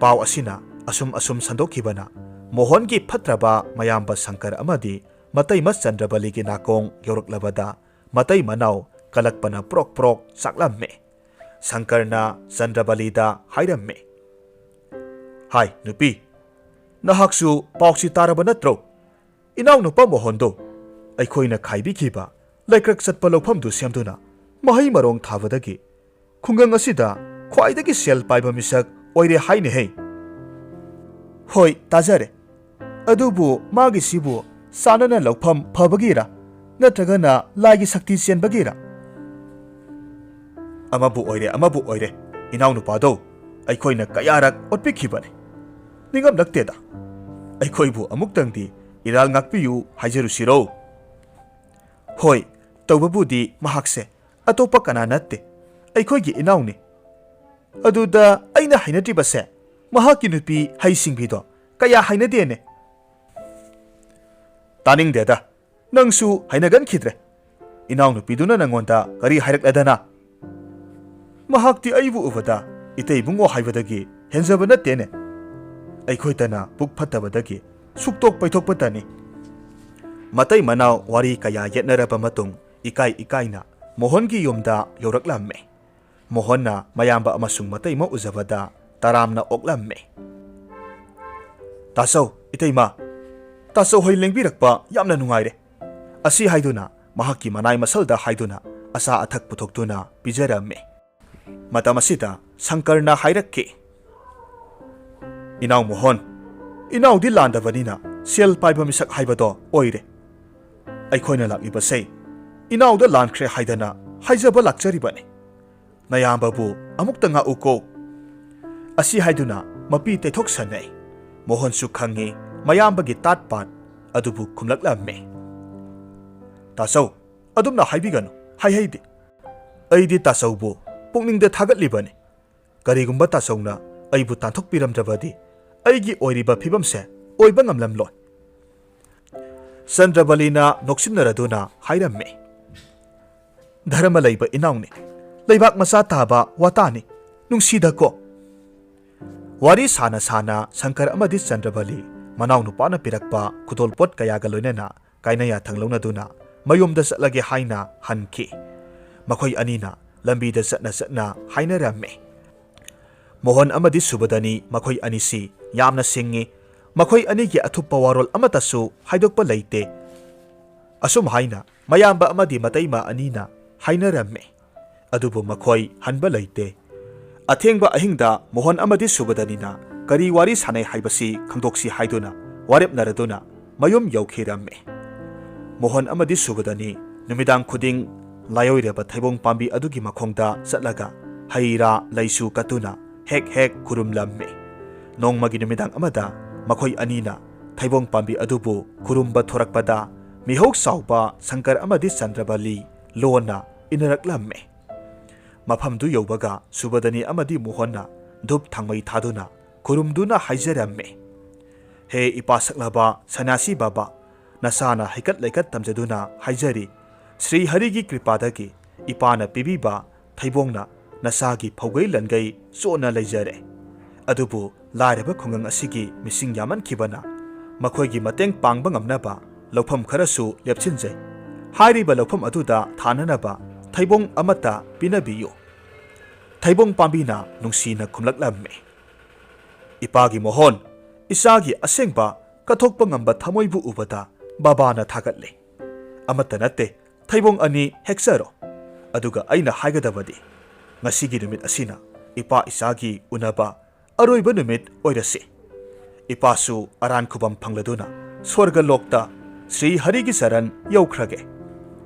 ꯄꯥꯎ ꯑꯁꯤꯅ ꯑꯁꯨꯝ ꯑꯁꯨꯝ ꯁꯟꯗꯣꯛꯈꯤꯕꯅ ꯃꯣꯍꯟꯒꯤ ꯐꯠꯇ꯭ꯔꯕ ꯃꯌꯥꯝꯕ ꯁꯪꯀꯔ ꯑꯃꯗꯤ ꯃꯇꯩꯃ ꯆꯟꯗ꯭ꯔꯕꯂꯤꯒꯤ ꯅꯥꯀꯣꯡ ꯌꯧꯔꯛꯂꯕꯗ ꯃꯇꯩ ꯃꯅꯥꯎ ꯀꯂꯛꯄꯅ ꯄ꯭ꯔꯣꯛ ꯄ꯭ꯔꯣꯛ ꯆꯥꯛꯂꯝꯃꯤ꯫ ꯁꯪꯀꯔꯅ ꯆꯟꯗ꯭ꯔꯕꯂꯤꯗ ꯍꯥꯏꯔꯝꯃꯤ, "ꯍꯥꯏ ꯅꯨꯄꯤ, ꯅꯍꯥꯛꯁꯨ ꯄꯥꯎꯁꯤ ꯇꯥꯔꯕ ꯅꯠꯇ꯭ꯔꯣ? ꯏꯅꯥꯎꯅꯨꯄꯥ ꯃꯣꯍꯟꯗꯣ ꯑꯩꯈꯣꯏꯅ ꯈꯥꯏꯕꯤꯈꯤꯕ ꯂꯩꯀ꯭ꯔꯛ ꯆꯠꯄ ꯂꯧꯐꯝꯗꯨ ꯁꯦꯝꯗꯨꯅ ꯃꯍꯩ ꯃꯔꯣꯡ ꯊꯥꯕꯗꯒꯤ ꯈꯨꯡꯒꯪ ꯑꯁꯤꯗ ꯈ꯭ꯋꯥꯏꯗꯒꯤ ꯁꯦꯜ ꯄꯥꯏꯕ ꯃꯤꯁꯛ ꯑꯣꯏꯔꯦ ꯍꯥꯏꯅꯦꯍꯦ꯫" "ꯍꯣꯏ, ꯇꯥꯖꯔꯦ꯫ ꯑꯗꯨꯕꯨ ꯃꯥꯒꯤꯁꯤꯕꯨ ꯆꯥꯅꯅ ꯂꯧꯐꯝ ꯐꯕꯒꯤꯔ ꯅꯠꯇ꯭ꯔꯒꯅ ꯂꯥꯏꯒꯤ ꯁꯛꯇꯤ ꯆꯦꯟꯕꯒꯤꯔ?" "ꯑꯃꯕꯨ ꯑꯣꯏꯔꯦ, ꯑꯃꯕꯨ ꯑꯣꯏꯔꯦ, ꯏꯅꯥꯎꯅꯨꯄꯥꯗꯣ ꯑꯩꯈꯣꯏꯅ ꯀꯌꯥꯔꯛ ꯑꯣꯠꯄꯤꯈꯤꯕꯅꯤ꯫ ꯅꯤꯡꯉꯝꯂꯛꯇꯦꯗ꯫ ꯑꯩꯈꯣꯏꯕꯨ ꯑꯃꯨꯛꯇꯪꯗꯤ ꯏꯔꯥꯜ ꯉꯥꯛꯄꯤꯌꯨ ꯍꯥꯏꯖꯔꯨꯁꯤꯔꯣ?" "ꯍꯣꯏ, ꯇꯧꯕꯕꯨꯗꯤ ꯃꯍꯥꯛꯁꯦ ꯑꯇꯣꯞꯄ ꯀꯅꯥ ꯅꯠꯇꯦ, ꯑꯩꯈꯣꯏꯒꯤ ꯏꯅꯥꯎꯅꯤ꯫ ꯑꯗꯨꯗ ꯑꯩꯅ ꯍꯩꯅꯗ꯭ꯔꯤꯕꯁꯦ, ꯃꯍꯥꯛꯀꯤ ꯅꯨꯄꯤ ꯍꯩꯁꯤꯡꯕꯤꯗꯣ ꯀꯌꯥ ꯍꯩꯅꯗꯦꯅꯦ꯫" "ꯇꯥꯅꯤꯡꯗꯦꯗ, ꯅꯪꯁꯨ ꯍꯩꯅꯒꯟꯈꯤꯗ꯭ꯔꯦ꯫ ꯏꯅꯥꯎꯅꯨꯄꯤꯗꯨꯅ ꯅꯪꯉꯣꯟꯗ ꯀꯔꯤ ꯍꯥꯏꯔꯛꯂꯗꯅ?" "ꯃꯍꯥꯛꯇꯤ ꯑꯩꯕꯨ ꯎꯕꯗ ꯏꯇꯩ ꯏꯕꯨꯡꯉꯣ ꯍꯥꯏꯕꯗꯒꯤ ꯍꯦꯟꯖꯕ ꯅꯠꯇꯦꯅꯦ꯫ ꯑꯩꯈꯣꯏꯇꯅ ꯄꯨꯛ ꯐꯠꯇꯕꯗꯒꯤ ꯁꯨꯛꯇꯣꯛ ꯄꯩꯊꯣꯛꯄꯇꯅꯤ꯫" ꯃꯇꯩ ꯃꯅꯥꯎ ꯋꯥꯔꯤ ꯀꯌꯥ ꯌꯦꯠꯅꯔꯕ ꯃꯇꯨꯡ ꯏꯀꯥꯏ ꯏꯀꯥꯏꯅ ꯃꯣꯍꯟꯒꯤ ꯌꯨꯝꯗ ꯌꯧꯔꯛꯂꯝꯃꯤ꯫ ꯃꯣꯍꯟꯅ ꯃꯌꯥꯝꯕ ꯑꯃꯁꯨꯡ ꯃꯇꯩꯃ ꯎꯖꯕꯗ ꯇꯔꯥꯝꯅ ꯑꯣꯛꯂꯝꯃꯤ꯫ "ꯇꯥꯆꯧ, ꯏꯇꯩꯃ, ꯇꯥꯆꯧ ꯍꯣꯏ ꯂꯦꯡꯕꯤꯔꯛꯄ ꯌꯥꯝꯅ ꯅꯨꯡꯉꯥꯏꯔꯦ꯫" ꯑꯁꯤ ꯍꯥꯏꯗꯨꯅ ꯃꯍꯥꯛꯀꯤ ꯃꯅꯥꯏ ꯃꯁꯜꯗ ꯍꯥꯏꯗꯨꯅ ꯑꯆꯥ ꯑꯊꯛ ꯄꯨꯊꯣꯛꯇꯨꯅ ꯄꯤꯖꯔꯝꯃꯤ꯫ ꯃꯇꯝ ꯑꯁꯤꯗ ꯁꯪꯀꯔꯅ ꯍꯥꯏꯔꯛꯈꯤ, "ꯏꯅꯥꯎ ꯃꯣꯍꯣꯟ, ꯏꯅꯥꯎꯗꯤ ꯂꯥꯟꯗꯕꯅꯤꯅ ꯁꯦꯜ ꯄꯥꯏꯕ ꯃꯤꯁꯛ ꯍꯥꯏꯕꯗꯣ ꯑꯣꯏꯔꯦ꯫ ꯑꯩꯈꯣꯏꯅ ꯂꯥꯛꯂꯤꯕꯁꯦ ꯏꯅꯥꯎꯗ ꯂꯥꯟꯈ꯭ꯔꯦ ꯍꯥꯏꯗꯅ ꯍꯥꯏꯖꯕ ꯂꯥꯛꯆꯔꯤꯕꯅꯤ꯫ ꯅꯌꯥꯝꯕꯕꯨ ꯑꯃꯨꯛꯇ ꯉꯥꯛꯎꯀꯣ꯫" ꯑꯁꯤ ꯍꯥꯏꯗꯨꯅ ꯃꯄꯤ ꯇꯩꯊꯣꯛꯁꯟꯅꯩ꯫ ꯃꯣꯍꯣꯟꯁꯨ ꯈꯪꯉꯤ ꯃꯌꯥꯝꯕꯒꯤ ꯇꯥꯠ ꯄꯥꯠ ꯑꯗꯨꯕꯨ ꯈꯨꯝꯂꯛꯂꯝꯃꯤ꯫ "ꯇꯥꯆꯧ, ꯑꯗꯨꯝꯅ ꯍꯥꯏꯕꯤꯒꯅꯨ, ꯍꯥꯏꯍꯩꯗꯦ꯫ ꯑꯩꯗꯤ ꯇꯥꯆꯧꯕꯨ ꯄꯨꯛꯅꯤꯡꯗ ꯊꯥꯒꯠꯂꯤꯕꯅꯤ꯫ ꯀꯔꯤꯒꯨꯝꯕ ꯇꯥꯆꯧꯅ ꯑꯩꯕꯨ ꯇꯥꯟꯊꯣꯛꯄꯤꯔꯝꯗ꯭ꯔꯕꯗꯤ ꯑꯩꯒꯤ ꯑꯣꯏꯔꯤꯕ ꯐꯤꯕꯝꯁꯦ ꯑꯣꯏꯕ ꯉꯝꯂꯝꯂꯣꯏ꯫" ꯆꯟꯗ꯭ꯔꯕꯂꯤꯅ ꯅꯣꯛꯁꯤꯟꯅꯔꯗꯨꯅ ꯍꯥꯏꯔꯝꯃꯤ, "ꯙꯔꯃ ꯂꯩꯕ ꯏꯅꯥꯎꯅꯤ, ꯂꯩꯕꯥꯛ ꯃꯆꯥ ꯇꯥꯕ ꯋꯥꯇꯥꯅꯤ, ꯅꯨꯡꯁꯤꯗꯀꯣ꯫" ꯋꯥꯔꯤ ꯁꯥꯅ ꯁꯥꯅ ꯁꯪꯀꯔ ꯑꯃꯗꯤ ꯆꯟꯗ꯭ꯔꯕꯂꯤ ꯃꯅꯥꯎꯅꯨꯄꯥꯅ ꯄꯤꯔꯛꯄ ꯈꯨꯗꯣꯜꯄꯣꯠ ꯀꯌꯥꯒ ꯂꯣꯏꯅꯅ ꯀꯥꯏꯅ ꯌꯥꯊꯪ ꯂꯧꯅꯗꯨꯅ ꯃꯌꯨꯝꯗ ꯆꯠꯂꯒꯦ ꯍꯥꯏꯅ ꯍꯟꯈꯤ꯫ ꯃꯈꯣꯏ ꯑꯅꯤꯅ ꯂꯝꯕꯤꯗ ꯆꯠꯅ ꯆꯠꯅ ꯍꯥꯏꯅꯔꯝꯃꯤ꯫ ꯃꯣꯍꯟ ꯑꯃꯗꯤ ꯁꯨꯕꯗꯅꯤ ꯃꯈꯣꯏ ꯑꯅꯤꯁꯤ ꯌꯥꯝꯅ ꯁꯤꯡꯉꯤ꯫ ꯃꯈꯣꯏ ꯑꯅꯤꯒꯤ ꯑꯊꯨꯞꯄ ꯋꯥꯔꯣꯜ ꯑꯃꯠꯇꯁꯨ ꯍꯥꯏꯗꯣꯛꯄ ꯂꯩꯇꯦ꯫ ꯑꯁꯨꯝ ꯍꯥꯏꯅ ꯃꯌꯥꯝꯕ ꯑꯃꯗꯤ ꯃꯇꯩꯃ ꯑꯅꯤꯅ ꯍꯥꯏꯅꯔꯝꯃꯤ꯫ ꯑꯗꯨꯕꯨ ꯃꯈꯣꯏ ꯍꯟꯕ ꯂꯩꯇꯦ꯫ ꯑꯊꯦꯡꯕ ꯑꯍꯤꯡꯗ ꯃꯣꯍꯟ ꯑꯃꯗꯤ ꯁꯨꯕꯗꯅꯤꯅ ꯀꯔꯤ ꯋꯥꯔꯤ ꯁꯥꯟꯅꯩ ꯍꯥꯏꯕꯁꯤ ꯈꯪꯗꯣꯛꯁꯤ ꯍꯥꯏꯗꯨꯅ ꯋꯥꯔꯦꯞꯅꯔꯗꯨꯅ ꯃꯌꯨꯝ ꯌꯧꯈꯤꯔꯝꯃꯤ꯫ ꯃꯣꯍꯟ ꯑꯃꯗꯤ ꯁꯨꯕꯗꯅꯤ ꯅꯨꯃꯤꯗꯥꯡ ꯈꯨꯗꯤꯡ ꯂꯥꯏꯑꯣꯏꯔꯕ ꯊꯩꯕꯣꯡ ꯄꯥꯝꯕꯤ ꯑꯗꯨꯒꯤ ꯃꯈꯣꯡꯗ ꯆꯠꯂꯒ ꯍꯩ ꯔꯥ ꯂꯩꯁꯨ ꯀꯠꯇꯨꯅ ꯍꯦꯛ ꯍꯦꯛ ꯈꯨꯔꯨꯝꯂꯝꯃꯤ꯫ ꯅꯣꯡꯃꯒꯤ ꯅꯨꯃꯤꯗꯥꯡ ꯑꯃꯗ ꯃꯈꯣꯏ ꯑꯅꯤꯅ ꯊꯩꯕꯣꯡ ꯄꯥꯝꯕꯤ ꯑꯗꯨꯕꯨ ꯈꯨꯔꯨꯝꯕ ꯊꯣꯔꯛꯄꯗ ꯃꯤꯍꯧ ꯆꯥꯎꯕ ꯁꯪꯀꯔ ꯑꯃꯗꯤ ꯆꯟꯗ꯭ꯔꯕꯂꯤ ꯂꯣꯟꯅ ꯏꯟꯅꯔꯛꯂꯝꯃꯤ꯫ ꯃꯐꯝꯗꯨ ꯌꯧꯕꯒ ꯁꯨꯕꯗꯅꯤ ꯑꯃꯗꯤ ꯃꯣꯍꯟꯅ ꯙꯨꯞ ꯊꯥꯡꯃꯩ ꯊꯥꯗꯨꯅ ꯈꯨꯔꯨꯝꯗꯨꯅ ꯍꯥꯏꯖꯔꯝꯃꯤ, "ꯍꯦ ꯏꯄꯥ ꯁꯛꯂꯕ ꯁꯅꯥꯁꯤ ꯕꯥꯕꯥ, ꯅꯁꯥꯅ ꯍꯩꯀꯠ ꯂꯩꯀꯠ ꯇꯝꯖꯗꯨꯅ ꯍꯥꯏꯖꯔꯤ, ꯁ꯭ꯔꯤ ꯍꯔꯤꯒꯤ ꯀ꯭ꯔꯤꯄꯥꯗꯒꯤ ꯏꯄꯥꯅ ꯄꯤꯕꯤꯕ ꯊꯩꯕꯣꯡꯅ ꯅꯁꯥꯒꯤ ꯐꯧꯒꯩ ꯂꯟꯒꯩ ꯆꯣꯠꯅ ꯂꯩꯖꯔꯦ꯫ ꯑꯗꯨꯕꯨ ꯂꯥꯏꯔꯕ ꯈꯨꯡꯒꯪ ꯑꯁꯤꯒꯤ ꯃꯤꯁꯤꯡ ꯌꯥꯝꯃꯟꯈꯤꯕꯅ ꯃꯈꯣꯏꯒꯤ ꯃꯇꯦꯡ ꯄꯥꯡꯕ ꯉꯝꯅꯕ ꯂꯧꯐꯝ ꯈꯔꯁꯨ ꯂꯦꯞꯁꯤꯟꯖꯩ꯫ ꯍꯥꯏꯔꯤꯕ ꯂꯧꯐꯝ ꯑꯗꯨꯗ ꯊꯥꯅꯅꯕ ꯊꯩꯕꯣꯡ ꯑꯃꯠꯇ ꯄꯤꯅꯕꯤꯌꯨ꯫" ꯊꯩꯕꯣꯡ ꯄꯥꯝꯕꯤꯅ ꯅꯨꯡꯁꯤꯅ ꯈꯨꯝꯂꯛꯂꯝꯃꯤ, "ꯏꯄꯥꯒꯤ ꯃꯣꯍꯣꯟ, ꯏꯆꯥꯒꯤ ꯑꯁꯦꯡꯕ ꯀꯠꯊꯣꯛꯄ ꯉꯝꯕ ꯊꯃꯣꯏꯕꯨ ꯎꯕꯗ ꯕꯥꯕꯥꯅ ꯊꯥꯒꯠꯂꯦ꯫ ꯑꯃꯠꯇ ꯅꯠꯇꯦ, ꯊꯩꯕꯣꯡ ꯑꯅꯤ ꯍꯦꯛꯆꯔꯣ꯫ ꯑꯗꯨꯒ ꯑꯩꯅ ꯍꯥꯏꯒꯗꯕꯗꯤ, ꯉꯁꯤꯒꯤ ꯅꯨꯃꯤꯠ ꯑꯁꯤꯅ ꯏꯄꯥ ꯏꯆꯥꯒꯤ ꯎꯅꯕ ꯑꯔꯣꯏꯕ ꯅꯨꯃꯤꯠ ꯑꯣꯏꯔꯁꯤ꯫ ꯏꯄꯥꯁꯨ ꯑꯔꯥꯟ ꯈꯨꯕꯝ ꯐꯪꯂꯗꯨꯅ ꯁ꯭ꯋꯔꯒ ꯂꯣꯛꯇ ꯁ꯭ꯔꯤ ꯍꯔꯤꯒꯤ ꯆꯔꯟ ꯌꯧꯈ꯭ꯔꯒꯦ꯫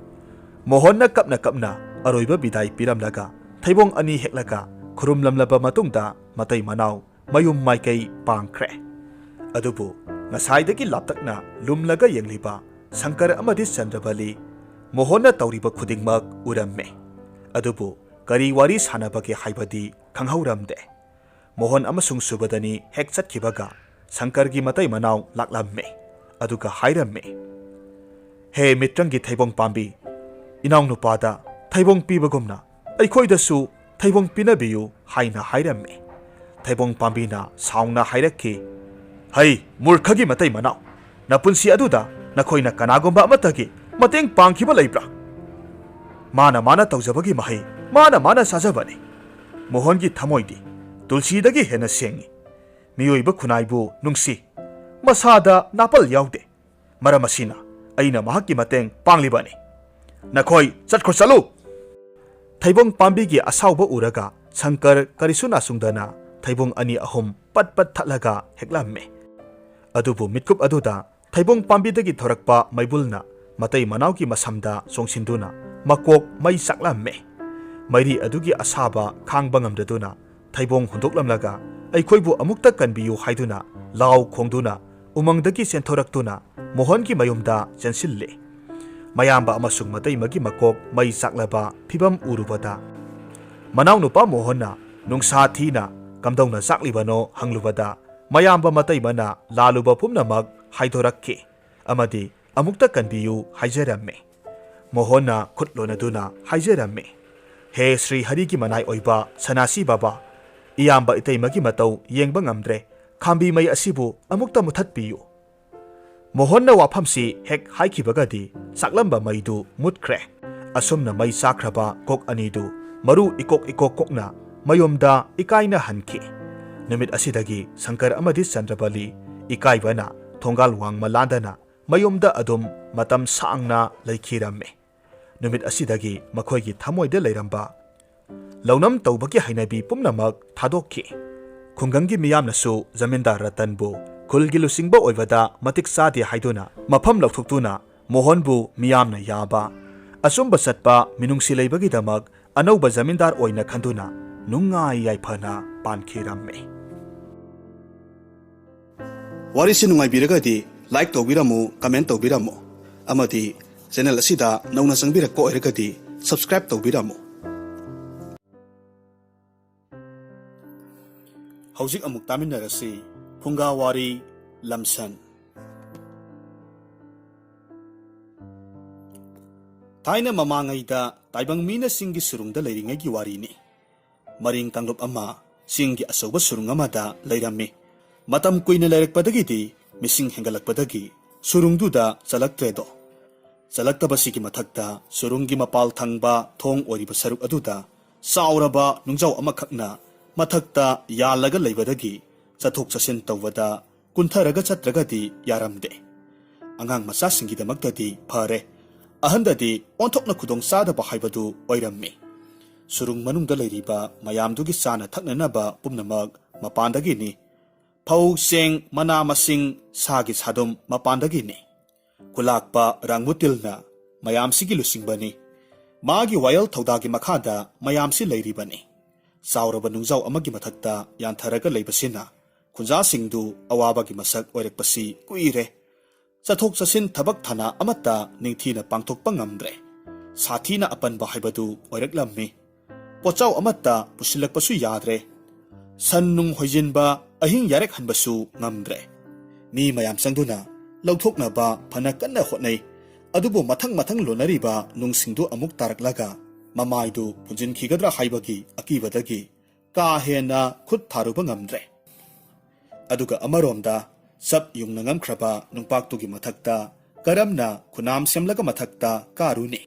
ꯃꯣꯍꯟꯅ ꯀꯞꯅ ꯀꯞꯅ ꯑꯔꯣꯏꯕ ꯕꯤꯗꯥꯏ ꯄꯤꯔꯝꯂꯒ ꯊꯩꯕꯣꯡ ꯑꯅꯤ ꯍꯦꯛꯂꯒ ꯈꯨꯔꯨꯝꯂꯝꯂꯕ ꯃꯇꯨꯡꯗ ꯃꯇꯩ ꯃꯅꯥꯎ ꯃꯌꯨꯝ ꯃꯥꯏꯀꯩ ꯄꯥꯡꯈ꯭ꯔꯦ꯫ ꯑꯗꯨꯕꯨ ꯉꯁꯥꯏꯗꯒꯤ ꯂꯥꯞꯇꯛꯅ ꯂꯨꯝꯂꯒ ꯌꯦꯡꯂꯤꯕ ꯁꯪꯀꯔ ꯑꯃꯗꯤ ꯆꯟꯗ꯭ꯔꯕꯂꯤ ꯃꯣꯍꯟꯅ ꯇꯧꯔꯤꯕ ꯈꯨꯗꯤꯡꯃꯛ ꯎꯔꯝꯃꯦ꯫ ꯑꯗꯨꯕꯨ ꯀꯔꯤ ꯋꯥꯔꯤ ꯁꯥꯟꯅꯕꯒꯦ ꯍꯥꯏꯕꯗꯤ ꯈꯪꯍꯧꯔꯝꯗꯦ꯫ ꯃꯣꯍꯟ ꯑꯃꯁꯨꯡ ꯁꯨꯕꯗꯅꯤ ꯍꯦꯛ ꯆꯠꯈꯤꯕꯒ ꯁꯪꯀꯔꯒꯤ ꯃꯇꯩ ꯃꯅꯥꯎ ꯂꯥꯛꯂꯝꯃꯦ꯫ ꯑꯗꯨꯒ ꯍꯥꯏꯔꯝꯃꯦ, "ꯍꯦ ꯃꯤꯇ꯭ꯔꯪꯒꯤ ꯊꯩꯕꯣꯡ ꯄꯥꯝꯕꯤ, ꯏꯅꯥꯎꯅꯨꯄꯥꯗ ꯊꯩꯕꯣꯡ ꯄꯤꯕꯒꯨꯝꯅ ꯑꯩꯈꯣꯏꯗꯁꯨ ꯊꯩꯕꯣꯡ ꯄꯤꯅꯕꯤꯌꯨ" ꯍꯥꯏꯅ ꯍꯥꯏꯔꯝꯃꯤ꯫ ꯊꯩꯕꯣꯡ ꯄꯥꯝꯕꯤꯅ ꯁꯥꯎꯅ ꯍꯥꯏꯔꯛꯈꯤ, "ꯍꯩ ꯃꯨꯔꯈꯒꯤ ꯃꯇꯩ ꯃꯅꯥꯎ, ꯅꯄꯨꯟꯁꯤ ꯑꯗꯨꯗ ꯅꯈꯣꯏꯅ ꯀꯅꯥꯒꯨꯝꯕ ꯑꯃꯠꯇꯒꯤ ꯃꯇꯦꯡ ꯄꯥꯡꯈꯤꯕ ꯂꯩꯕ꯭ꯔꯥ? ꯃꯥꯅ ꯃꯥꯅ ꯇꯧꯖꯕꯒꯤ ꯃꯍꯩ ꯃꯥꯅ ꯃꯥꯅ ꯆꯥꯖꯕꯅꯤ꯫ ꯃꯣꯍꯟꯒꯤ ꯊꯃꯣꯏꯗꯤ ꯇꯨꯜꯁꯤꯗꯒꯤ ꯍꯦꯟꯅ ꯁꯦꯡꯉꯤ꯫ ꯃꯤꯑꯣꯏꯕ ꯈꯨꯟꯅꯥꯏꯕꯨ ꯅꯨꯡꯁꯤ꯫ ꯃꯁꯥꯗ ꯅꯥꯄꯜ ꯌꯥꯎꯗꯦ꯫ ꯃꯔꯝ ꯑꯁꯤꯅ ꯑꯩꯅ ꯃꯍꯥꯛꯀꯤ ꯃꯇꯦꯡ ꯄꯥꯡꯂꯤꯕꯅꯤ꯫ ꯅꯈꯣꯏ ꯆꯠꯈ꯭ꯔꯣ, ꯆꯠꯂꯨ!" ꯊꯩꯕꯣꯡ ꯄꯥꯝꯕꯤꯒꯤ ꯑꯁꯥꯎꯕ ꯎꯔꯒ ꯁꯪꯀꯔ ꯀꯔꯤꯁꯨ ꯅꯥꯁꯨꯡꯗꯅ ꯊꯩꯕꯣꯡ ꯑꯅꯤ ꯑꯍꯨꯝ ꯄꯠ ꯄꯠ ꯊꯠꯂꯒ ꯍꯦꯛꯂꯝꯃꯤ꯫ ꯑꯗꯨꯕꯨ ꯃꯤꯠꯀꯨꯞ ꯑꯗꯨꯗ ꯊꯩꯕꯣꯡ ꯄꯥꯝꯕꯤꯗꯒꯤ ꯊꯣꯔꯛꯄ ꯃꯩꯕꯨꯜꯅ ꯃꯇꯩ ꯃꯅꯥꯎꯒꯤ ꯃꯁꯝꯗ ꯆꯣꯡꯁꯤꯟꯗꯨꯅ ꯃꯀꯣꯛ ꯃꯩ ꯆꯥꯛꯂꯝꯃꯤ꯫ ꯃꯩꯔꯤ ꯑꯗꯨꯒꯤ ꯑꯁꯥꯕ ꯈꯥꯡꯕ ꯉꯝꯗꯗꯨꯅ ꯊꯩꯕꯣꯡ ꯍꯨꯟꯗꯣꯛꯂꯝꯂꯒ ꯑꯩꯈꯣꯏꯕꯨ ꯑꯃꯨꯛꯇ ꯀꯟꯕꯤꯌꯨ ꯍꯥꯏꯗꯨꯅ ꯂꯥꯎ ꯈꯣꯡꯗꯨꯅ ꯎꯃꯪꯗꯒꯤ ꯆꯦꯟꯊꯣꯔꯛꯇꯨꯅ ꯃꯣꯍꯟꯒꯤ ꯃꯌꯨꯝꯗ ꯆꯦꯟꯁꯤꯜꯂꯤ꯫ ꯃꯌꯥꯝꯕ ꯑꯃꯁꯨꯡ ꯃꯇꯩꯃꯒꯤ ꯃꯀꯣꯛ ꯃꯩ ꯆꯥꯛꯂꯕ ꯐꯤꯚꯝ ꯎꯔꯨꯕꯗ, ꯃꯅꯥꯎꯅꯨꯄꯥ ꯃꯣꯍꯟꯅ ꯅꯨꯡꯁꯥ ꯊꯤꯅ ꯀꯝꯗꯧꯅ ꯆꯥꯛꯂꯤꯕꯅꯣ ꯍꯪꯂꯨꯕꯗ, ꯃꯌꯥꯝꯕ ꯃꯇꯩꯃꯅ ꯂꯥꯜꯂꯨꯕ ꯄꯨꯝꯅꯃꯛ ꯍꯥꯏꯗꯣꯔꯛꯈꯤ ꯑꯃꯗꯤ ꯑꯃꯨꯛꯇ ꯀꯟꯕꯤꯌꯨ ꯍꯥꯏꯖꯔꯝꯃꯤ꯫ ꯃꯣꯍꯟꯅ ꯈꯨꯠ ꯂꯣꯟꯅꯗꯨꯅ ꯍꯥꯏꯖꯔꯝꯃꯤ, "ꯍꯦ ꯁ꯭ꯔꯤ ꯍꯔꯤꯒꯤ ꯃꯅꯥꯏ ꯑꯣꯏꯕ ꯁꯅꯥꯁꯤ ꯕꯥꯕꯥ, ꯏꯌꯥꯝꯕ ꯏꯇꯩꯃꯒꯤ ꯃꯇꯧ ꯌꯦꯡꯕ ꯉꯝꯗ꯭ꯔꯦ, ꯈꯥꯝꯕꯤ ꯃꯩ ꯑꯁꯤꯕꯨ ꯑꯃꯨꯛꯇ ꯃꯨꯊꯠꯄꯤꯌꯨ"꯫ ꯃꯣꯍꯟꯅ ꯋꯥꯐꯝꯁꯤ ꯍꯦꯛ ꯍꯥꯏꯈꯤꯕꯒꯗꯤ ꯆꯥꯛꯂꯝꯕ ꯃꯩꯗꯨ ꯃꯨꯠꯈ꯭ꯔꯦ꯫ ꯑꯁꯨꯝꯅ ꯃꯩ ꯆꯥꯛꯈ꯭ꯔꯕ ꯀꯣꯛ ꯑꯅꯤꯗꯨ ꯃꯔꯨ ꯏꯀꯣꯛ ꯏꯀꯣꯛ ꯀꯣꯛꯅ ꯃꯌꯨꯝꯗ ꯏꯀꯥꯏꯅ ꯍꯟꯈꯤ꯫ ꯅꯨꯃꯤꯠ ꯑꯁꯤꯗꯒꯤ ꯁꯪꯀꯔ ꯑꯃꯗꯤ ꯆꯟꯗ꯭ꯔꯕꯂꯤ ꯏꯀꯥꯏꯕꯅ ꯊꯣꯡꯒꯥꯜ ꯋꯥꯡꯃ ꯂꯥꯟꯗꯅ ꯃꯌꯨꯝꯗ ꯑꯗꯨꯝ ꯃꯇꯝ ꯁꯥꯡꯅ ꯂꯩꯈꯤꯔꯝꯃꯤ꯫ ꯅꯨꯃꯤꯠ ꯑꯁꯤꯗꯒꯤ ꯃꯈꯣꯏꯒꯤ ꯊꯃꯣꯏꯗ ꯂꯩꯔꯝꯕ ꯂꯧꯅꯝ ꯇꯧꯕꯒꯤ ꯍꯩꯅꯕꯤ ꯄꯨꯝꯅꯃꯛ ꯊꯥꯗꯣꯛꯈꯤ꯫ ꯈꯨꯡꯒꯪꯒꯤ ꯃꯤꯌꯥꯝꯅꯁꯨ ꯖꯃꯤꯟꯗꯥꯔ ꯔꯇꯟꯕꯨ ꯈꯨꯜꯒꯤ ꯂꯨꯆꯤꯡꯕ ꯑꯣꯏꯕꯗ ꯃꯇꯤꯛ ꯆꯥꯗꯦ ꯍꯥꯏꯗꯨꯅ ꯃꯐꯝ ꯂꯧꯊꯣꯛꯇꯨꯅ ꯃꯣꯍꯟꯕꯨ ꯃꯤꯌꯥꯝꯅ ꯌꯥꯕ, ꯑꯆꯨꯝꯕ ꯆꯠꯄ, ꯃꯤꯅꯨꯡꯁꯤ ꯂꯩꯕꯒꯤꯗꯃꯛ ꯑꯅꯧꯕ ꯖꯃꯤꯟꯗꯥꯔ ꯑꯣꯏꯅ ꯈꯟꯗꯨꯅ ꯅꯨꯡꯉꯥꯏ ꯌꯥꯏꯐꯅ ꯄꯥꯟꯈꯤꯔꯝꯃꯤ꯫ ꯋꯥꯔꯤꯁꯤ ꯅꯨꯡꯉꯥꯏꯕꯤꯔꯒꯗꯤ like ꯇꯧꯕꯤꯔꯝꯃꯨ, comment ꯇꯧꯕꯤꯔꯝꯃꯨ, ꯑꯃꯗꯤ channel ꯑꯁꯤꯗ ꯅꯧꯅ ꯆꯪꯕꯤꯔꯛꯄ ꯑꯣꯏꯔꯒꯗꯤ subscribe ꯇꯧꯕꯤꯔꯝꯃꯨ꯫ ꯍꯧꯖꯤꯛ ꯑꯃꯨꯛ ꯇꯥꯃꯤꯟꯅꯔꯁꯤ ꯐꯨꯡꯒꯥ ꯋꯥꯔꯤ ꯂꯝꯁꯟ꯫ ꯊꯥꯏꯅ ꯃꯃꯥꯡꯉꯩꯗ ꯇꯥꯏꯕꯪ ꯃꯤꯅ ꯆꯤꯡꯒꯤ ꯁꯨꯔꯨꯡꯗ ꯂꯩꯔꯤꯉꯩꯒꯤ ꯋꯥꯔꯤꯅꯤ꯫ ꯃꯔꯤꯡ ꯀꯥꯡꯂꯨꯞ ꯑꯃ ꯆꯤꯡꯒꯤ ꯑꯆꯧꯕ ꯁꯨꯔꯨꯡ ꯑꯃꯗ ꯂꯩꯔꯝꯃꯤ꯫ ꯃꯇꯝ ꯀꯨꯏꯅ ꯂꯩꯔꯛꯄꯗꯒꯤꯗꯤ ꯃꯤꯁꯤꯡ ꯍꯦꯟꯒꯠꯂꯛꯄꯗꯒꯤ ꯁꯨꯔꯨꯡꯗꯨꯗ ꯆꯠꯂꯛꯇ꯭ꯔꯦꯗꯣ꯫ ꯆꯠꯂꯛꯇꯕꯁꯤꯒꯤ ꯃꯊꯛꯇ ꯁꯨꯔꯨꯡꯒꯤ ꯃꯄꯥꯜ ꯊꯪꯕ ꯊꯣꯡ ꯑꯣꯏꯔꯤꯕ ꯁꯔꯨꯛ ꯑꯗꯨꯗ ꯆꯥꯎꯔꯕ ꯅꯨꯡꯖꯥꯎ ꯑꯃꯈꯛꯅ ꯃꯊꯛꯇ ꯌꯥꯜꯂꯒ ꯂꯩꯕꯗꯒꯤ ꯆꯠꯊꯣꯛ ꯆꯠꯁꯤꯟ ꯇꯧꯕꯗ ꯀꯨꯟꯊꯔꯒ ꯆꯠꯇ꯭ꯔꯒꯗꯤ ꯌꯥꯔꯝꯗꯦ꯫ ꯑꯉꯥꯡ ꯃꯆꯥꯁꯤꯡꯒꯤꯗꯃꯛꯇꯗꯤ ꯐꯔꯦ, ꯑꯍꯟꯗꯗꯤ ꯑꯣꯟꯊꯣꯛꯅ ꯈꯨꯗꯣꯡ ꯆꯥꯗꯕ ꯍꯥꯏꯕꯗꯨ ꯑꯣꯏꯔꯝꯃꯤ꯫ ꯁꯨꯔꯨꯡ ꯃꯅꯨꯡꯗ ꯂꯩꯔꯤꯕ ꯃꯌꯥꯝꯗꯨꯒꯤ ꯆꯥꯅ ꯊꯛꯅꯅꯕ ꯄꯨꯝꯅꯃꯛ ꯃꯄꯥꯟꯗꯒꯤꯅꯤ꯫ ꯐꯧ, ꯆꯦꯡ, ꯃꯅꯥ ꯃꯁꯤꯡ, ꯁꯥꯒꯤ ꯁꯥꯗꯨꯝ ꯃꯄꯥꯟꯗꯒꯤꯅꯤ꯫ ꯈꯨꯂꯥꯛꯄ ꯔꯥꯡꯃꯨꯇꯤꯜꯅ ꯃꯌꯥꯝꯁꯤꯒꯤ ꯂꯨꯆꯤꯡꯕꯅꯤ꯫ ꯃꯥꯒꯤ ꯋꯥꯌꯦꯜ ꯊꯧꯗꯥꯒꯤ ꯃꯈꯥꯗ ꯃꯌꯥꯝꯁꯤ ꯂꯩꯔꯤꯕꯅꯤ꯫ ꯆꯥꯎꯔꯕ ꯅꯨꯡꯖꯥꯎ ꯑꯃꯒꯤ ꯃꯊꯛꯇ ꯌꯥꯟꯊꯔꯒ ꯂꯩꯕꯁꯤꯅ ꯈꯨꯟꯖꯥꯁꯤꯡꯗꯨ ꯑꯋꯥꯕꯒꯤ ꯃꯁꯛ ꯑꯣꯏꯔꯛꯄꯁꯤ ꯀꯨꯏꯔꯦ꯫ ꯆꯠꯊꯣꯛ ꯆꯠꯁꯤꯟ ꯊꯕꯛ ꯊꯥꯅ ꯑꯃꯠꯇ ꯅꯤꯡꯊꯤꯅ ꯄꯥꯡꯊꯣꯛꯄ ꯉꯝꯗ꯭ꯔꯦ꯫ ꯁꯥꯊꯤꯅ ꯑꯄꯟꯕ ꯍꯥꯏꯕꯗꯨ ꯑꯣꯏꯔꯛꯂꯝꯃꯤ꯫ ꯄꯣꯠꯆꯥꯎ ꯑꯃꯠꯇ ꯄꯨꯁꯤꯜꯂꯛꯄꯁꯨ ꯌꯥꯗ꯭ꯔꯦ꯫ ꯁꯟ ꯅꯨꯡ ꯍꯣꯏꯖꯤꯟꯕ, ꯑꯍꯤꯡ ꯌꯥꯔꯦꯛ ꯍꯟꯕꯁꯨ ꯉꯝꯗ꯭ꯔꯦ꯫ ꯃꯤ ꯃꯌꯥꯝ ꯆꯪꯗꯨꯅ ꯂꯧꯊꯣꯛꯅꯕ ꯐꯅ ꯀꯟꯅ ꯍꯣꯠꯅꯩ꯫ ꯑꯗꯨꯕꯨ ꯃꯊꯪ ꯃꯊꯪ ꯂꯣꯟꯅꯔꯤꯕ ꯅꯨꯡꯁꯤꯡꯗꯨ ꯑꯃꯨꯛ ꯇꯥꯔꯛꯂꯒ ꯃꯃꯥꯏꯗꯨ ꯄꯨꯟꯁꯤꯟꯈꯤꯒꯗ꯭ꯔꯥ ꯍꯥꯏꯕꯒꯤ ꯑꯀꯤꯕꯗꯒꯤ ꯀꯥ ꯍꯦꯟꯅ ꯈꯨꯠ ꯊꯥꯔꯨꯕ ꯉꯝꯗ꯭ꯔꯦ꯫ ꯑꯗꯨꯒ ꯑꯃꯔꯣꯝꯗ ꯆꯞ ꯌꯨꯡꯅ ꯉꯝꯈ꯭ꯔꯕ ꯅꯨꯡꯄꯥꯛꯇꯨꯒꯤ ꯃꯊꯛꯇ ꯀꯔꯝꯅ ꯈꯨꯅꯥꯝ ꯁꯦꯝꯂꯒ ꯃꯊꯛꯇ ꯀꯥꯔꯨꯅꯤ?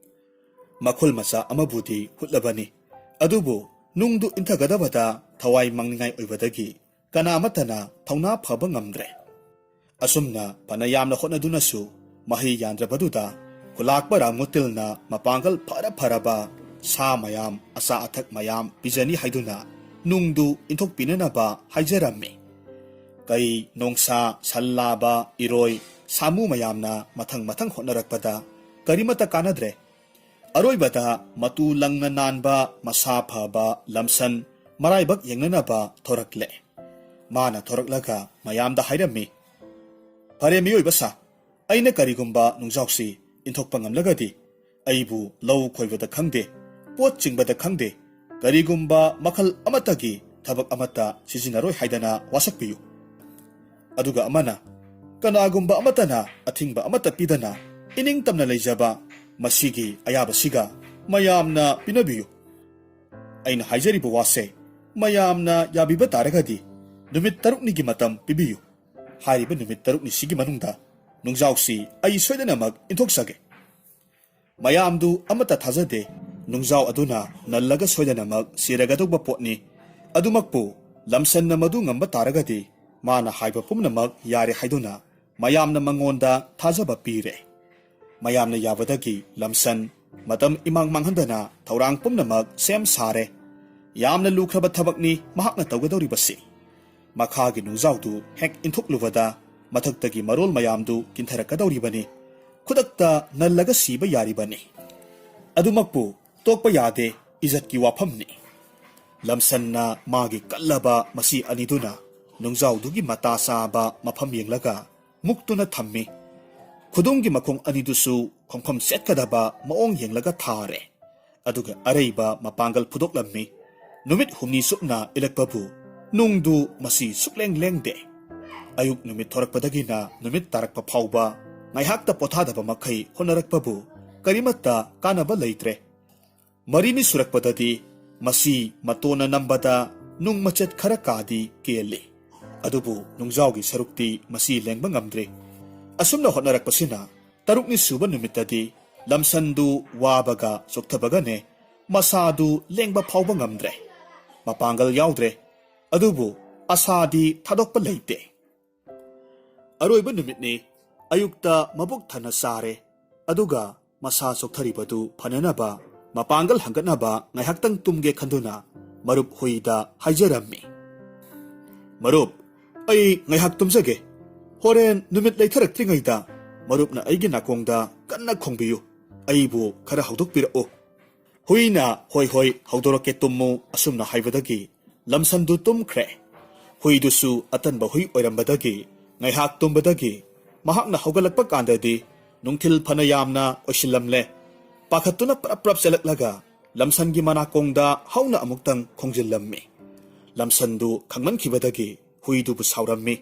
ꯃꯈꯨꯜ ꯃꯆꯥ ꯑꯃꯕꯨꯗꯤ ꯍꯨꯠꯂꯕꯅꯤ, ꯑꯗꯨꯕꯨ ꯅꯨꯡꯗꯨ ꯏꯟꯊꯒꯗꯕꯗ ꯊꯋꯥꯏ ꯃꯥꯡꯅꯤꯡꯉꯥꯏ ꯑꯣꯏꯕꯗꯒꯤ ꯀꯅꯥ ꯑꯃꯠꯇꯅ ꯊꯧꯅꯥ ꯐꯕ ꯉꯝꯗ꯭ꯔꯦ꯫ ꯑꯁꯨꯝꯅ ꯐꯅ ꯌꯥꯝꯅ ꯍꯣꯠꯅꯗꯨꯅꯁꯨ ꯃꯍꯩ ꯌꯥꯟꯗ꯭ꯔꯕꯗꯨꯗ ꯈꯨꯂꯥꯛꯄ ꯔꯥꯃꯨꯇꯤꯜꯅ ꯃꯄꯥꯡꯒꯜ ꯐꯔ ꯐꯔꯕ ꯁꯥ ꯃꯌꯥꯝ, ꯑꯆꯥ ꯑꯊꯛ ꯃꯌꯥꯝ ꯄꯤꯖꯅꯤ ꯍꯥꯏꯗꯨꯅ ꯅꯨꯡꯗꯨ ꯏꯟꯊꯣꯛꯄꯤꯅꯅꯕ ꯍꯥꯏꯖꯔꯝꯃꯤ꯫ ꯀꯩ, ꯅꯣꯡꯁꯥ, ꯁꯟ ꯂꯥꯕ, ꯏꯔꯣꯏ, ꯁꯥꯃꯨ ꯃꯌꯥꯝꯅ ꯃꯊꯪ ꯃꯊꯪ ꯍꯣꯠꯅꯔꯛꯄꯗ ꯀꯔꯤꯃꯠꯇ ꯀꯥꯟꯅꯗ꯭ꯔꯦ꯫ ꯑꯔꯣꯏꯕꯗ ꯃꯇꯨ ꯂꯪꯅ ꯅꯥꯟꯕ, ꯃꯁꯥ ꯐꯕ ꯂꯝꯁꯟ ꯃꯔꯥꯏꯕꯛ ꯌꯦꯡꯅꯅꯕ ꯊꯣꯔꯛꯂꯦ꯫ ꯃꯥꯅ ꯊꯣꯔꯛꯂꯒ ꯃꯌꯥꯝꯗ ꯍꯥꯏꯔꯝꯃꯤ, "ꯐꯔꯦ ꯃꯤꯑꯣꯏꯕ ꯁꯥ, ꯑꯩꯅ ꯀꯔꯤꯒꯨꯝꯕ ꯅꯨꯡꯖꯥꯎꯁꯤ ꯏꯟꯊꯣꯛꯄ ꯉꯝꯂꯒꯗꯤ ꯑꯩꯕꯨ ꯂꯧ ꯈꯣꯏꯕꯗ ꯈꯪꯗꯦ, ꯄꯣꯠ ꯆꯤꯡꯕꯗ ꯈꯪꯗꯦ, ꯀꯔꯤꯒꯨꯝꯕ ꯃꯈꯜ ꯑꯃꯠꯇꯒꯤ ꯊꯕꯛ ꯑꯃꯠꯇ ꯁꯤꯖꯤꯟꯅꯔꯣꯏ ꯍꯥꯏꯗꯅ ꯋꯥꯁꯛꯄꯤꯌꯨ꯫ ꯑꯗꯨꯒ ꯑꯃꯅ, ꯀꯅꯥꯒꯨꯝꯕ ꯑꯃꯠꯇꯅ ꯑꯊꯤꯡꯕ ꯑꯃꯠꯇ ꯄꯤꯗꯅ ꯏꯅꯤꯡꯇꯝꯅ ꯂꯩꯖꯕ ꯃꯁꯤꯒꯤ ꯑꯌꯥꯕꯁꯤꯒ ꯃꯌꯥꯝꯅ ꯄꯤꯅꯕꯤꯌꯨ꯫ ꯑꯩꯅ ꯍꯥꯏꯖꯔꯤꯕ ꯋꯥꯁꯦ ꯃꯌꯥꯝꯅ ꯌꯥꯕꯤꯕ ꯇꯥꯔꯒꯗꯤ ꯅꯨꯃꯤꯠ ꯇꯔꯨꯛꯅꯤꯒꯤ ꯃꯇꯝ ꯄꯤꯕꯤꯌꯨ꯫ ꯍꯥꯏꯔꯤꯕ ꯅꯨꯃꯤꯠ ꯇꯔꯨꯛꯅꯤꯁꯤꯒꯤ ꯃꯅꯨꯡꯗ ꯅꯨꯡꯖꯥꯎꯁꯤ ꯑꯩ ꯁꯣꯏꯗꯅꯃꯛ ꯏꯟꯊꯣꯛꯆꯒꯦ꯫" ꯃꯌꯥꯝꯗꯨ ꯑꯃꯠꯇ ꯊꯥꯖꯗꯦ꯫ ꯅꯨꯡꯖꯥꯎ ꯑꯗꯨꯅ ꯅꯜꯂꯒ ꯁꯣꯏꯗꯅꯃꯛ ꯁꯤꯔꯒꯗꯧꯕ ꯄꯣꯠꯅꯤ꯫ ꯑꯗꯨꯃꯛꯄꯨ ꯂꯝꯁꯟꯅ ꯃꯗꯨ ꯉꯝꯕ ꯇꯥꯔꯒꯗꯤ ꯃꯥꯅ ꯍꯥꯏꯕ ꯄꯨꯝꯅꯃꯛ ꯌꯥꯔꯦ ꯍꯥꯏꯗꯨꯅ ꯃꯌꯥꯝꯅ ꯃꯉꯣꯟꯗ ꯊꯥꯖꯕ ꯄꯤꯔꯦ꯫ ꯃꯌꯥꯝꯅ ꯌꯥꯕꯗꯒꯤ ꯂꯝꯁꯟ ꯃꯇꯝ ꯏꯃꯥꯡ ꯃꯥꯡꯍꯟꯗꯅ ꯊꯧꯔꯥꯡ ꯄꯨꯝꯅꯃꯛ ꯁꯦꯝ ꯁꯥꯔꯦ꯫ ꯌꯥꯝꯅ ꯂꯨꯈ꯭ꯔꯕ ꯊꯕꯛꯅꯤ ꯃꯍꯥꯛꯅ ꯇꯧꯒꯗꯧꯔꯤꯕꯁꯤ꯫ ꯃꯈꯥꯒꯤ ꯅꯨꯡꯖꯥꯎꯗꯨ ꯍꯦꯛ ꯏꯟꯊꯣꯛꯂꯨꯕꯗ ꯃꯊꯛꯇꯒꯤ ꯃꯔꯣꯜ ꯃꯌꯥꯝꯗꯨ ꯀꯤꯟꯊꯔꯛꯀꯗꯧꯔꯤꯕꯅꯤ꯫ ꯈꯨꯗꯛꯇ ꯅꯜꯂꯒ ꯁꯤꯕ ꯌꯥꯔꯤꯕꯅꯤ꯫ ꯑꯗꯨꯃꯛꯄꯨ ꯇꯣꯛꯄ ꯌꯥꯗꯦ, ꯏꯖꯠꯀꯤ ꯋꯥꯐꯝꯅꯤ꯫ ꯂꯝꯁꯟꯅ ꯃꯥꯒꯤ ꯀꯜꯂꯕ ꯃꯁꯤ ꯑꯅꯤꯗꯨꯅ ꯅꯨꯡꯖꯥꯎꯗꯨꯒꯤ ꯃꯇꯥ ꯆꯥꯕ ꯃꯐꯝ ꯌꯦꯡꯂꯒ ꯃꯨꯛꯇꯨꯅ ꯊꯝꯃꯤ꯫ ꯈꯨꯗꯨꯝꯒꯤ ꯃꯈꯣꯡ ꯑꯅꯤꯗꯨꯁꯨ ꯈꯣꯡꯐꯝ ꯆꯦꯠꯀꯗꯕ ꯃꯑꯣꯡ ꯌꯦꯡꯂꯒ ꯊꯥꯔꯦ꯫ ꯑꯗꯨꯒ ꯑꯔꯩꯕ ꯃꯄꯥꯡꯒꯜ ꯐꯨꯗꯣꯛꯂꯝꯃꯤ꯫ ꯅꯨꯃꯤꯠ ꯍꯨꯝꯅꯤ ꯆꯨꯞꯅ ꯏꯜꯂꯛꯄꯕꯨ ꯅꯨꯡꯗꯨ ꯃꯁꯤ ꯁꯨꯛꯂꯦꯡ ꯂꯦꯡꯗꯦ꯫ ꯑꯌꯨꯛ ꯅꯨꯃꯤꯠ ꯊꯣꯔꯛꯄꯗꯒꯤꯅ ꯅꯨꯃꯤꯠ ꯇꯥꯔꯛꯄ ꯐꯥꯎꯕ ꯉꯥꯏꯍꯥꯛꯇ ꯄꯣꯊꯥꯗꯕ ꯃꯈꯩ ꯍꯣꯠꯅꯔꯛꯄꯕꯨ ꯀꯔꯤꯃꯠꯇ ꯀꯥꯟꯅꯕ ꯂꯩꯇ꯭ꯔꯦ꯫ ꯃꯔꯤꯅꯤ ꯁꯨꯔꯛꯄꯗꯗꯤ ꯃꯁꯤ ꯃꯇꯣꯟꯅ ꯅꯝꯕꯗ ꯅꯨꯡ ꯃꯆꯦꯠ ꯈꯔ ꯀꯥꯗꯤ ꯀꯦꯜꯂꯤ꯫ ꯑꯗꯨꯕꯨ ꯅꯨꯡꯖꯥꯎꯒꯤ ꯁꯔꯨꯛꯇꯤ ꯃꯁꯤ ꯂꯦꯡꯕ ꯉꯝꯗ꯭ꯔꯦ꯫ ꯑꯁꯨꯝꯅ ꯍꯣꯠꯅꯔꯛꯄꯁꯤꯅ ꯇꯔꯨꯛꯅꯤ ꯁꯨꯕ ꯅꯨꯃꯤꯠꯇꯗꯤ ꯂꯝꯁꯟꯗꯨ ꯋꯥꯕꯒ ꯆꯣꯛꯊꯕꯒꯅꯦ ꯃꯁꯥꯗꯨ ꯂꯦꯡꯕ ꯐꯥꯎꯕ ꯉꯝꯗ꯭ꯔꯦ꯫ ꯃꯄꯥꯡꯒꯜ ꯌꯥꯎꯗ꯭ꯔꯦ꯫ ꯑꯗꯨꯕꯨ ꯑꯁꯥꯗꯤ ꯊꯥꯗꯣꯛꯄ ꯂꯩꯇꯦ꯫ ꯑꯔꯣꯏꯕ ꯅꯨꯃꯤꯠꯅꯤ꯫ ꯑꯌꯨꯛꯇ ꯃꯕꯨꯛ ꯊꯟꯅ ꯆꯥꯔꯦ꯫ ꯑꯗꯨꯒ ꯃꯁꯥ ꯆꯣꯛꯊꯔꯤꯕꯗꯨ ꯐꯅꯅꯕ, ꯃꯄꯥꯡꯒꯜ ꯍꯟꯒꯠꯅꯕ ꯉꯥꯏꯍꯥꯛꯇꯪ ꯇꯨꯝꯒꯦ ꯈꯟꯗꯨꯅ ꯃꯔꯨꯞ ꯍꯨꯏꯗ ꯍꯥꯏꯖꯔꯝꯃꯤ꯫ "ꯃꯔꯨꯞ, ꯑꯩ ꯉꯥꯏꯍꯥꯛ ꯇꯨꯝꯖꯒꯦ꯫ ꯍꯣꯔꯦꯟ ꯅꯨꯃꯤꯠ ꯂꯩꯊꯔꯛꯇ꯭ꯔꯤꯉꯩꯗ ꯃꯔꯨꯞꯅ ꯑꯩꯒꯤ ꯅꯥꯀꯣꯡꯗ ꯀꯟꯅ ꯈꯣꯡꯕꯤꯌꯨ꯫ ꯑꯩꯕꯨ ꯈꯔ ꯍꯧꯗꯣꯛꯄꯤꯔꯛꯎ꯫" ꯍꯨꯏꯅ "ꯍꯣꯏ ꯍꯣꯏ, ꯍꯧꯗꯣꯔꯛꯀꯦ, ꯇꯨꯝꯃꯨ" ꯑꯁꯨꯝꯅ ꯍꯥꯏꯕꯗꯒꯤ ꯂꯝꯁꯟꯗꯨ ꯇꯨꯝꯈ꯭ꯔꯦ꯫ ꯍꯨꯏꯗꯨꯁꯨ ꯑꯇꯟꯕ ꯍꯨꯏ ꯑꯣꯏꯔꯝꯕꯗꯒꯤ ꯉꯥꯏꯍꯥꯛ ꯇꯨꯝꯕꯗꯒꯤ ꯃꯍꯥꯛꯅ ꯍꯧꯒꯠꯂꯛꯄ ꯀꯥꯟꯗꯗꯤ ꯅꯨꯡꯊꯤꯜ ꯐꯅ ꯌꯥꯝꯅ ꯑꯣꯏꯁꯤꯜꯂꯝꯂꯦ꯫ ꯄꯥꯈꯠꯇꯨꯅ ꯄ꯭ꯔꯞ ꯄ꯭ꯔꯞ ꯆꯦꯜꯂꯛꯂꯒ ꯂꯝꯁꯟꯒꯤ ꯃꯅꯥꯀꯣꯡꯗ ꯍꯧꯅ ꯑꯃꯨꯛꯇꯪ ꯈꯣꯡꯖꯤꯜꯂꯝꯃꯤ꯫ ꯂꯝꯁꯟꯗꯨ ꯈꯪꯃꯟꯈꯤꯕꯗꯒꯤ ꯍꯨꯏꯗꯨꯕꯨ ꯁꯥꯎꯔꯝꯃꯤ꯫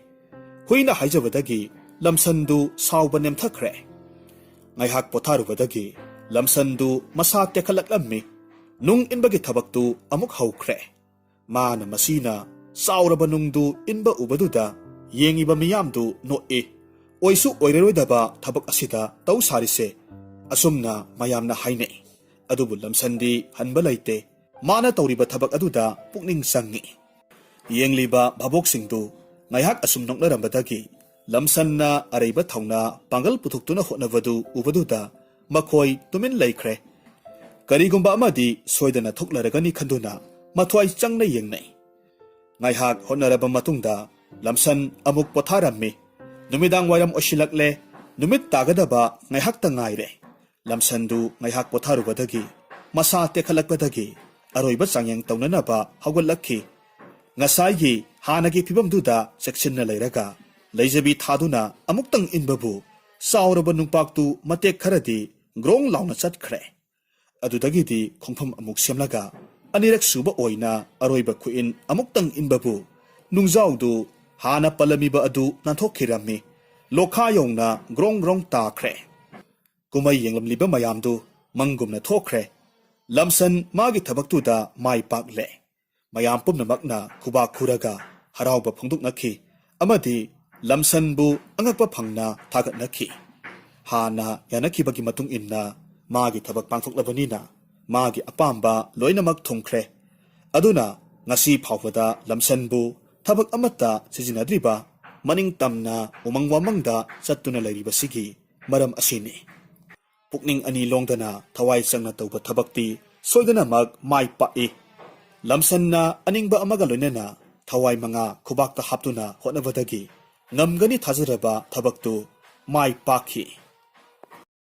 ꯍꯨꯏꯅ ꯍꯥꯏꯖꯕꯗꯒꯤ ꯂꯝꯁꯟꯗꯨ ꯁꯥꯎꯕ ꯅꯦꯝꯊꯈ꯭ꯔꯦ꯫ ꯉꯥꯏꯍꯥꯛ ꯄꯣꯊꯥꯔꯨꯕꯗꯒꯤ ꯂꯝꯁꯟꯗꯨ ꯃꯁꯥ ꯇꯦꯛꯈꯠꯂꯛꯂꯝꯃꯤ꯫ ꯅꯨꯡ ꯏꯟꯕꯒꯤ ꯊꯕꯛꯇꯨ ꯑꯃꯨꯛ ꯍꯧꯈ꯭ꯔꯦ꯫ ꯃꯥꯅ ꯃꯁꯤꯅ ꯆꯥꯎꯔꯕ ꯅꯨꯡꯗꯨ ꯏꯟꯕ ꯎꯕꯗꯨꯗ ꯌꯦꯡꯉꯤꯕ ꯃꯤꯌꯥꯝꯗꯨ ꯅꯣꯛꯏ꯫ "ꯑꯣꯏꯁꯨ ꯑꯣꯏꯔꯔꯣꯏꯗꯕ ꯊꯕꯛ ꯑꯁꯤꯗ ꯇꯧ ꯁꯥꯔꯤꯁꯦ" ꯑꯁꯨꯝꯅ ꯃꯌꯥꯝꯅ ꯍꯥꯏꯅꯩ꯫ ꯑꯗꯨꯕꯨ ꯂꯝꯁꯟꯗꯤ ꯍꯟꯕ ꯂꯩꯇꯦ꯫ ꯃꯥꯅ ꯇꯧꯔꯤꯕ ꯊꯕꯛ ꯑꯗꯨꯗ ꯄꯨꯛꯅꯤꯡ ꯆꯪꯉꯤ꯫ ꯌꯦꯡꯂꯤꯕ ꯚꯥꯕꯣꯛꯁꯤꯡꯗꯨ ꯉꯥꯏꯍꯥꯛ ꯑꯁꯨꯝ ꯅꯣꯛꯅꯔꯝꯕꯗꯒꯤ ꯂꯝꯁꯟꯅ ꯑꯔꯩꯕ ꯊꯧꯅꯥ ꯄꯥꯡꯒꯜ ꯄꯨꯊꯣꯛꯇꯨꯅ ꯍꯣꯠꯅꯕꯗꯨ ꯎꯕꯗꯨꯗ ꯃꯈꯣꯏ ꯇꯨꯃꯤꯟ ꯂꯩꯈ꯭ꯔꯦ꯫ ꯀꯔꯤꯒꯨꯝꯕ ꯑꯃꯗꯤ ꯁꯣꯏꯗꯅ ꯊꯣꯛꯂꯔꯒꯅꯤ ꯈꯟꯗꯨꯅ ꯃꯊ꯭ꯋꯥꯏ ꯆꯪꯅ ꯌꯦꯡꯅꯩ꯫ ꯉꯥꯏꯍꯥꯛ ꯍꯣꯠꯅꯔꯕ ꯃꯇꯨꯡꯗ ꯂꯝꯁꯟ ꯑꯃꯨꯛ ꯄꯣꯊꯥꯔꯝꯃꯤ꯫ ꯅꯨꯃꯤꯗꯥꯡ ꯋꯥꯏꯔꯝ ꯑꯣꯏꯁꯤꯜꯂꯛꯂꯦ꯫ ꯅꯨꯃꯤꯠ ꯇꯥꯒꯗꯕ ꯉꯥꯏꯍꯥꯛꯇ ꯉꯥꯏꯔꯦ꯫ ꯂꯝꯁꯟꯗꯨ ꯉꯥꯏꯍꯥꯛ ꯄꯣꯊꯥꯔꯨꯕꯗꯒꯤ ꯃꯁꯥ ꯇꯦꯛꯈꯠꯂꯛꯄꯗꯒꯤ ꯑꯔꯣꯏꯕ ꯆꯥꯡꯌꯦꯡ ꯇꯧꯅꯅꯕ ꯍꯧꯒꯠꯂꯛꯈꯤ꯫ ꯉꯁꯥꯏꯒꯤ ꯍꯥꯟꯅꯒꯤ ꯐꯤꯕꯝꯗꯨꯗ ꯆꯦꯛꯁꯤꯟꯅ ꯂꯩꯔꯒ ꯂꯩꯖꯕꯤ ꯊꯥꯗꯨꯅ ꯑꯃꯨꯛꯇꯪ ꯏꯟꯕꯕꯨ ꯆꯥꯎꯔꯕ ꯅꯨꯡꯄꯥꯛꯇꯨ ꯃꯇꯦꯛ ꯈꯔꯗꯤ ꯒ꯭ꯔꯣꯡ ꯂꯥꯎꯅ ꯆꯠꯈ꯭ꯔꯦ꯫ ꯑꯗꯨꯗꯒꯤꯗꯤ ꯈꯣꯡꯐꯝ ꯑꯃꯨꯛ ꯁꯦꯝꯂꯒ ꯑꯅꯤꯔꯛ ꯁꯨꯕ ꯑꯣꯏꯅ ꯑꯔꯣꯏꯕ ꯈꯨꯏꯟ ꯑꯃꯨꯛꯇꯪ ꯏꯟꯕꯕꯨ ꯅꯨꯡꯖꯥꯎꯗꯨ ꯍꯥꯟꯅ ꯄꯜꯂꯝꯃꯤꯕ ꯑꯗꯨ ꯅꯥꯟꯊꯣꯛꯈꯤꯔꯝꯃꯤ꯫ ꯂꯣꯈꯥ ꯌꯧꯅ ꯒ꯭ꯔꯣꯡ ꯒ꯭ꯔꯣꯡ ꯇꯥꯈ꯭ꯔꯦ꯫ ꯀꯨꯝꯍꯩ ꯌꯦꯡꯂꯝꯂꯤꯕ ꯃꯌꯥꯝꯗꯨ ꯃꯪꯒꯨꯝꯅ ꯊꯣꯛꯈ꯭ꯔꯦ꯫ ꯂꯝꯁꯟ ꯃꯥꯒꯤ ꯊꯕꯛꯇꯨꯗ ꯃꯥꯏ ꯄꯥꯛꯂꯦ꯫ ꯃꯌꯥꯝ ꯄꯨꯝꯅꯃꯛꯅ ꯈꯨꯕꯥꯛ ꯈꯨꯔꯒ ꯍꯔꯥꯎꯕ ꯐꯣꯡꯗꯣꯛꯅꯈꯤ ꯑꯃꯗꯤ ꯂꯝꯁꯟꯕꯨ ꯑꯉꯛꯄ ꯐꯪꯅ ꯊꯥꯒꯠꯅꯈꯤ꯫ ꯍꯥꯟꯅ ꯌꯥꯅꯈꯤꯕꯒꯤ ꯃꯇꯨꯡ ꯏꯟꯅ ꯃꯥꯒꯤ ꯊꯕꯛ ꯄꯥꯡꯊꯣꯛꯂꯕꯅꯤꯅ ꯃꯥꯒꯤ ꯑꯄꯥꯝꯕ ꯂꯣꯏꯅꯃꯛ ꯊꯨꯡꯈ꯭ꯔꯦ꯫ ꯑꯗꯨꯅ ꯉꯁꯤ ꯐꯥꯎꯕꯗ ꯂꯝꯁꯟꯕꯨ ꯊꯕꯛ ꯑꯃꯠꯇ ꯁꯤꯖꯤꯟꯅꯗ꯭ꯔꯤꯕ ꯃꯅꯤꯡ ꯇꯝꯅ ꯎꯃꯪ ꯋꯥꯃꯪꯗ ꯆꯠꯇꯨꯅ ꯂꯩꯔꯤꯕꯁꯤꯒꯤ ꯃꯔꯝ ꯑꯁꯤꯅꯤ꯫ ꯄꯨꯛꯅꯤꯡ ꯑꯅꯤ ꯂꯣꯡꯗꯅ ꯊꯋꯥꯏ ꯆꯪꯅ ꯇꯧꯕ ꯊꯕꯛꯇꯤ ꯁꯣꯏꯗꯅꯃꯛ ꯃꯥꯏ ꯄꯥꯛꯏ꯫ ꯂꯝꯁꯟꯅ ꯑꯅꯤꯡꯕ ꯑꯃꯒ ꯂꯣꯏꯅꯅ ꯊꯋꯥꯏ ꯃꯉꯥ ꯈꯨꯕꯥꯛꯇ ꯍꯥꯞꯇꯨꯅ ꯍꯣꯠꯅꯕꯗꯒꯤ ꯉꯝꯒꯅꯤ ꯊꯥꯖꯔꯕ ꯊꯕꯛꯇꯨ ꯃꯥꯏ ꯄꯥꯛꯈꯤ꯫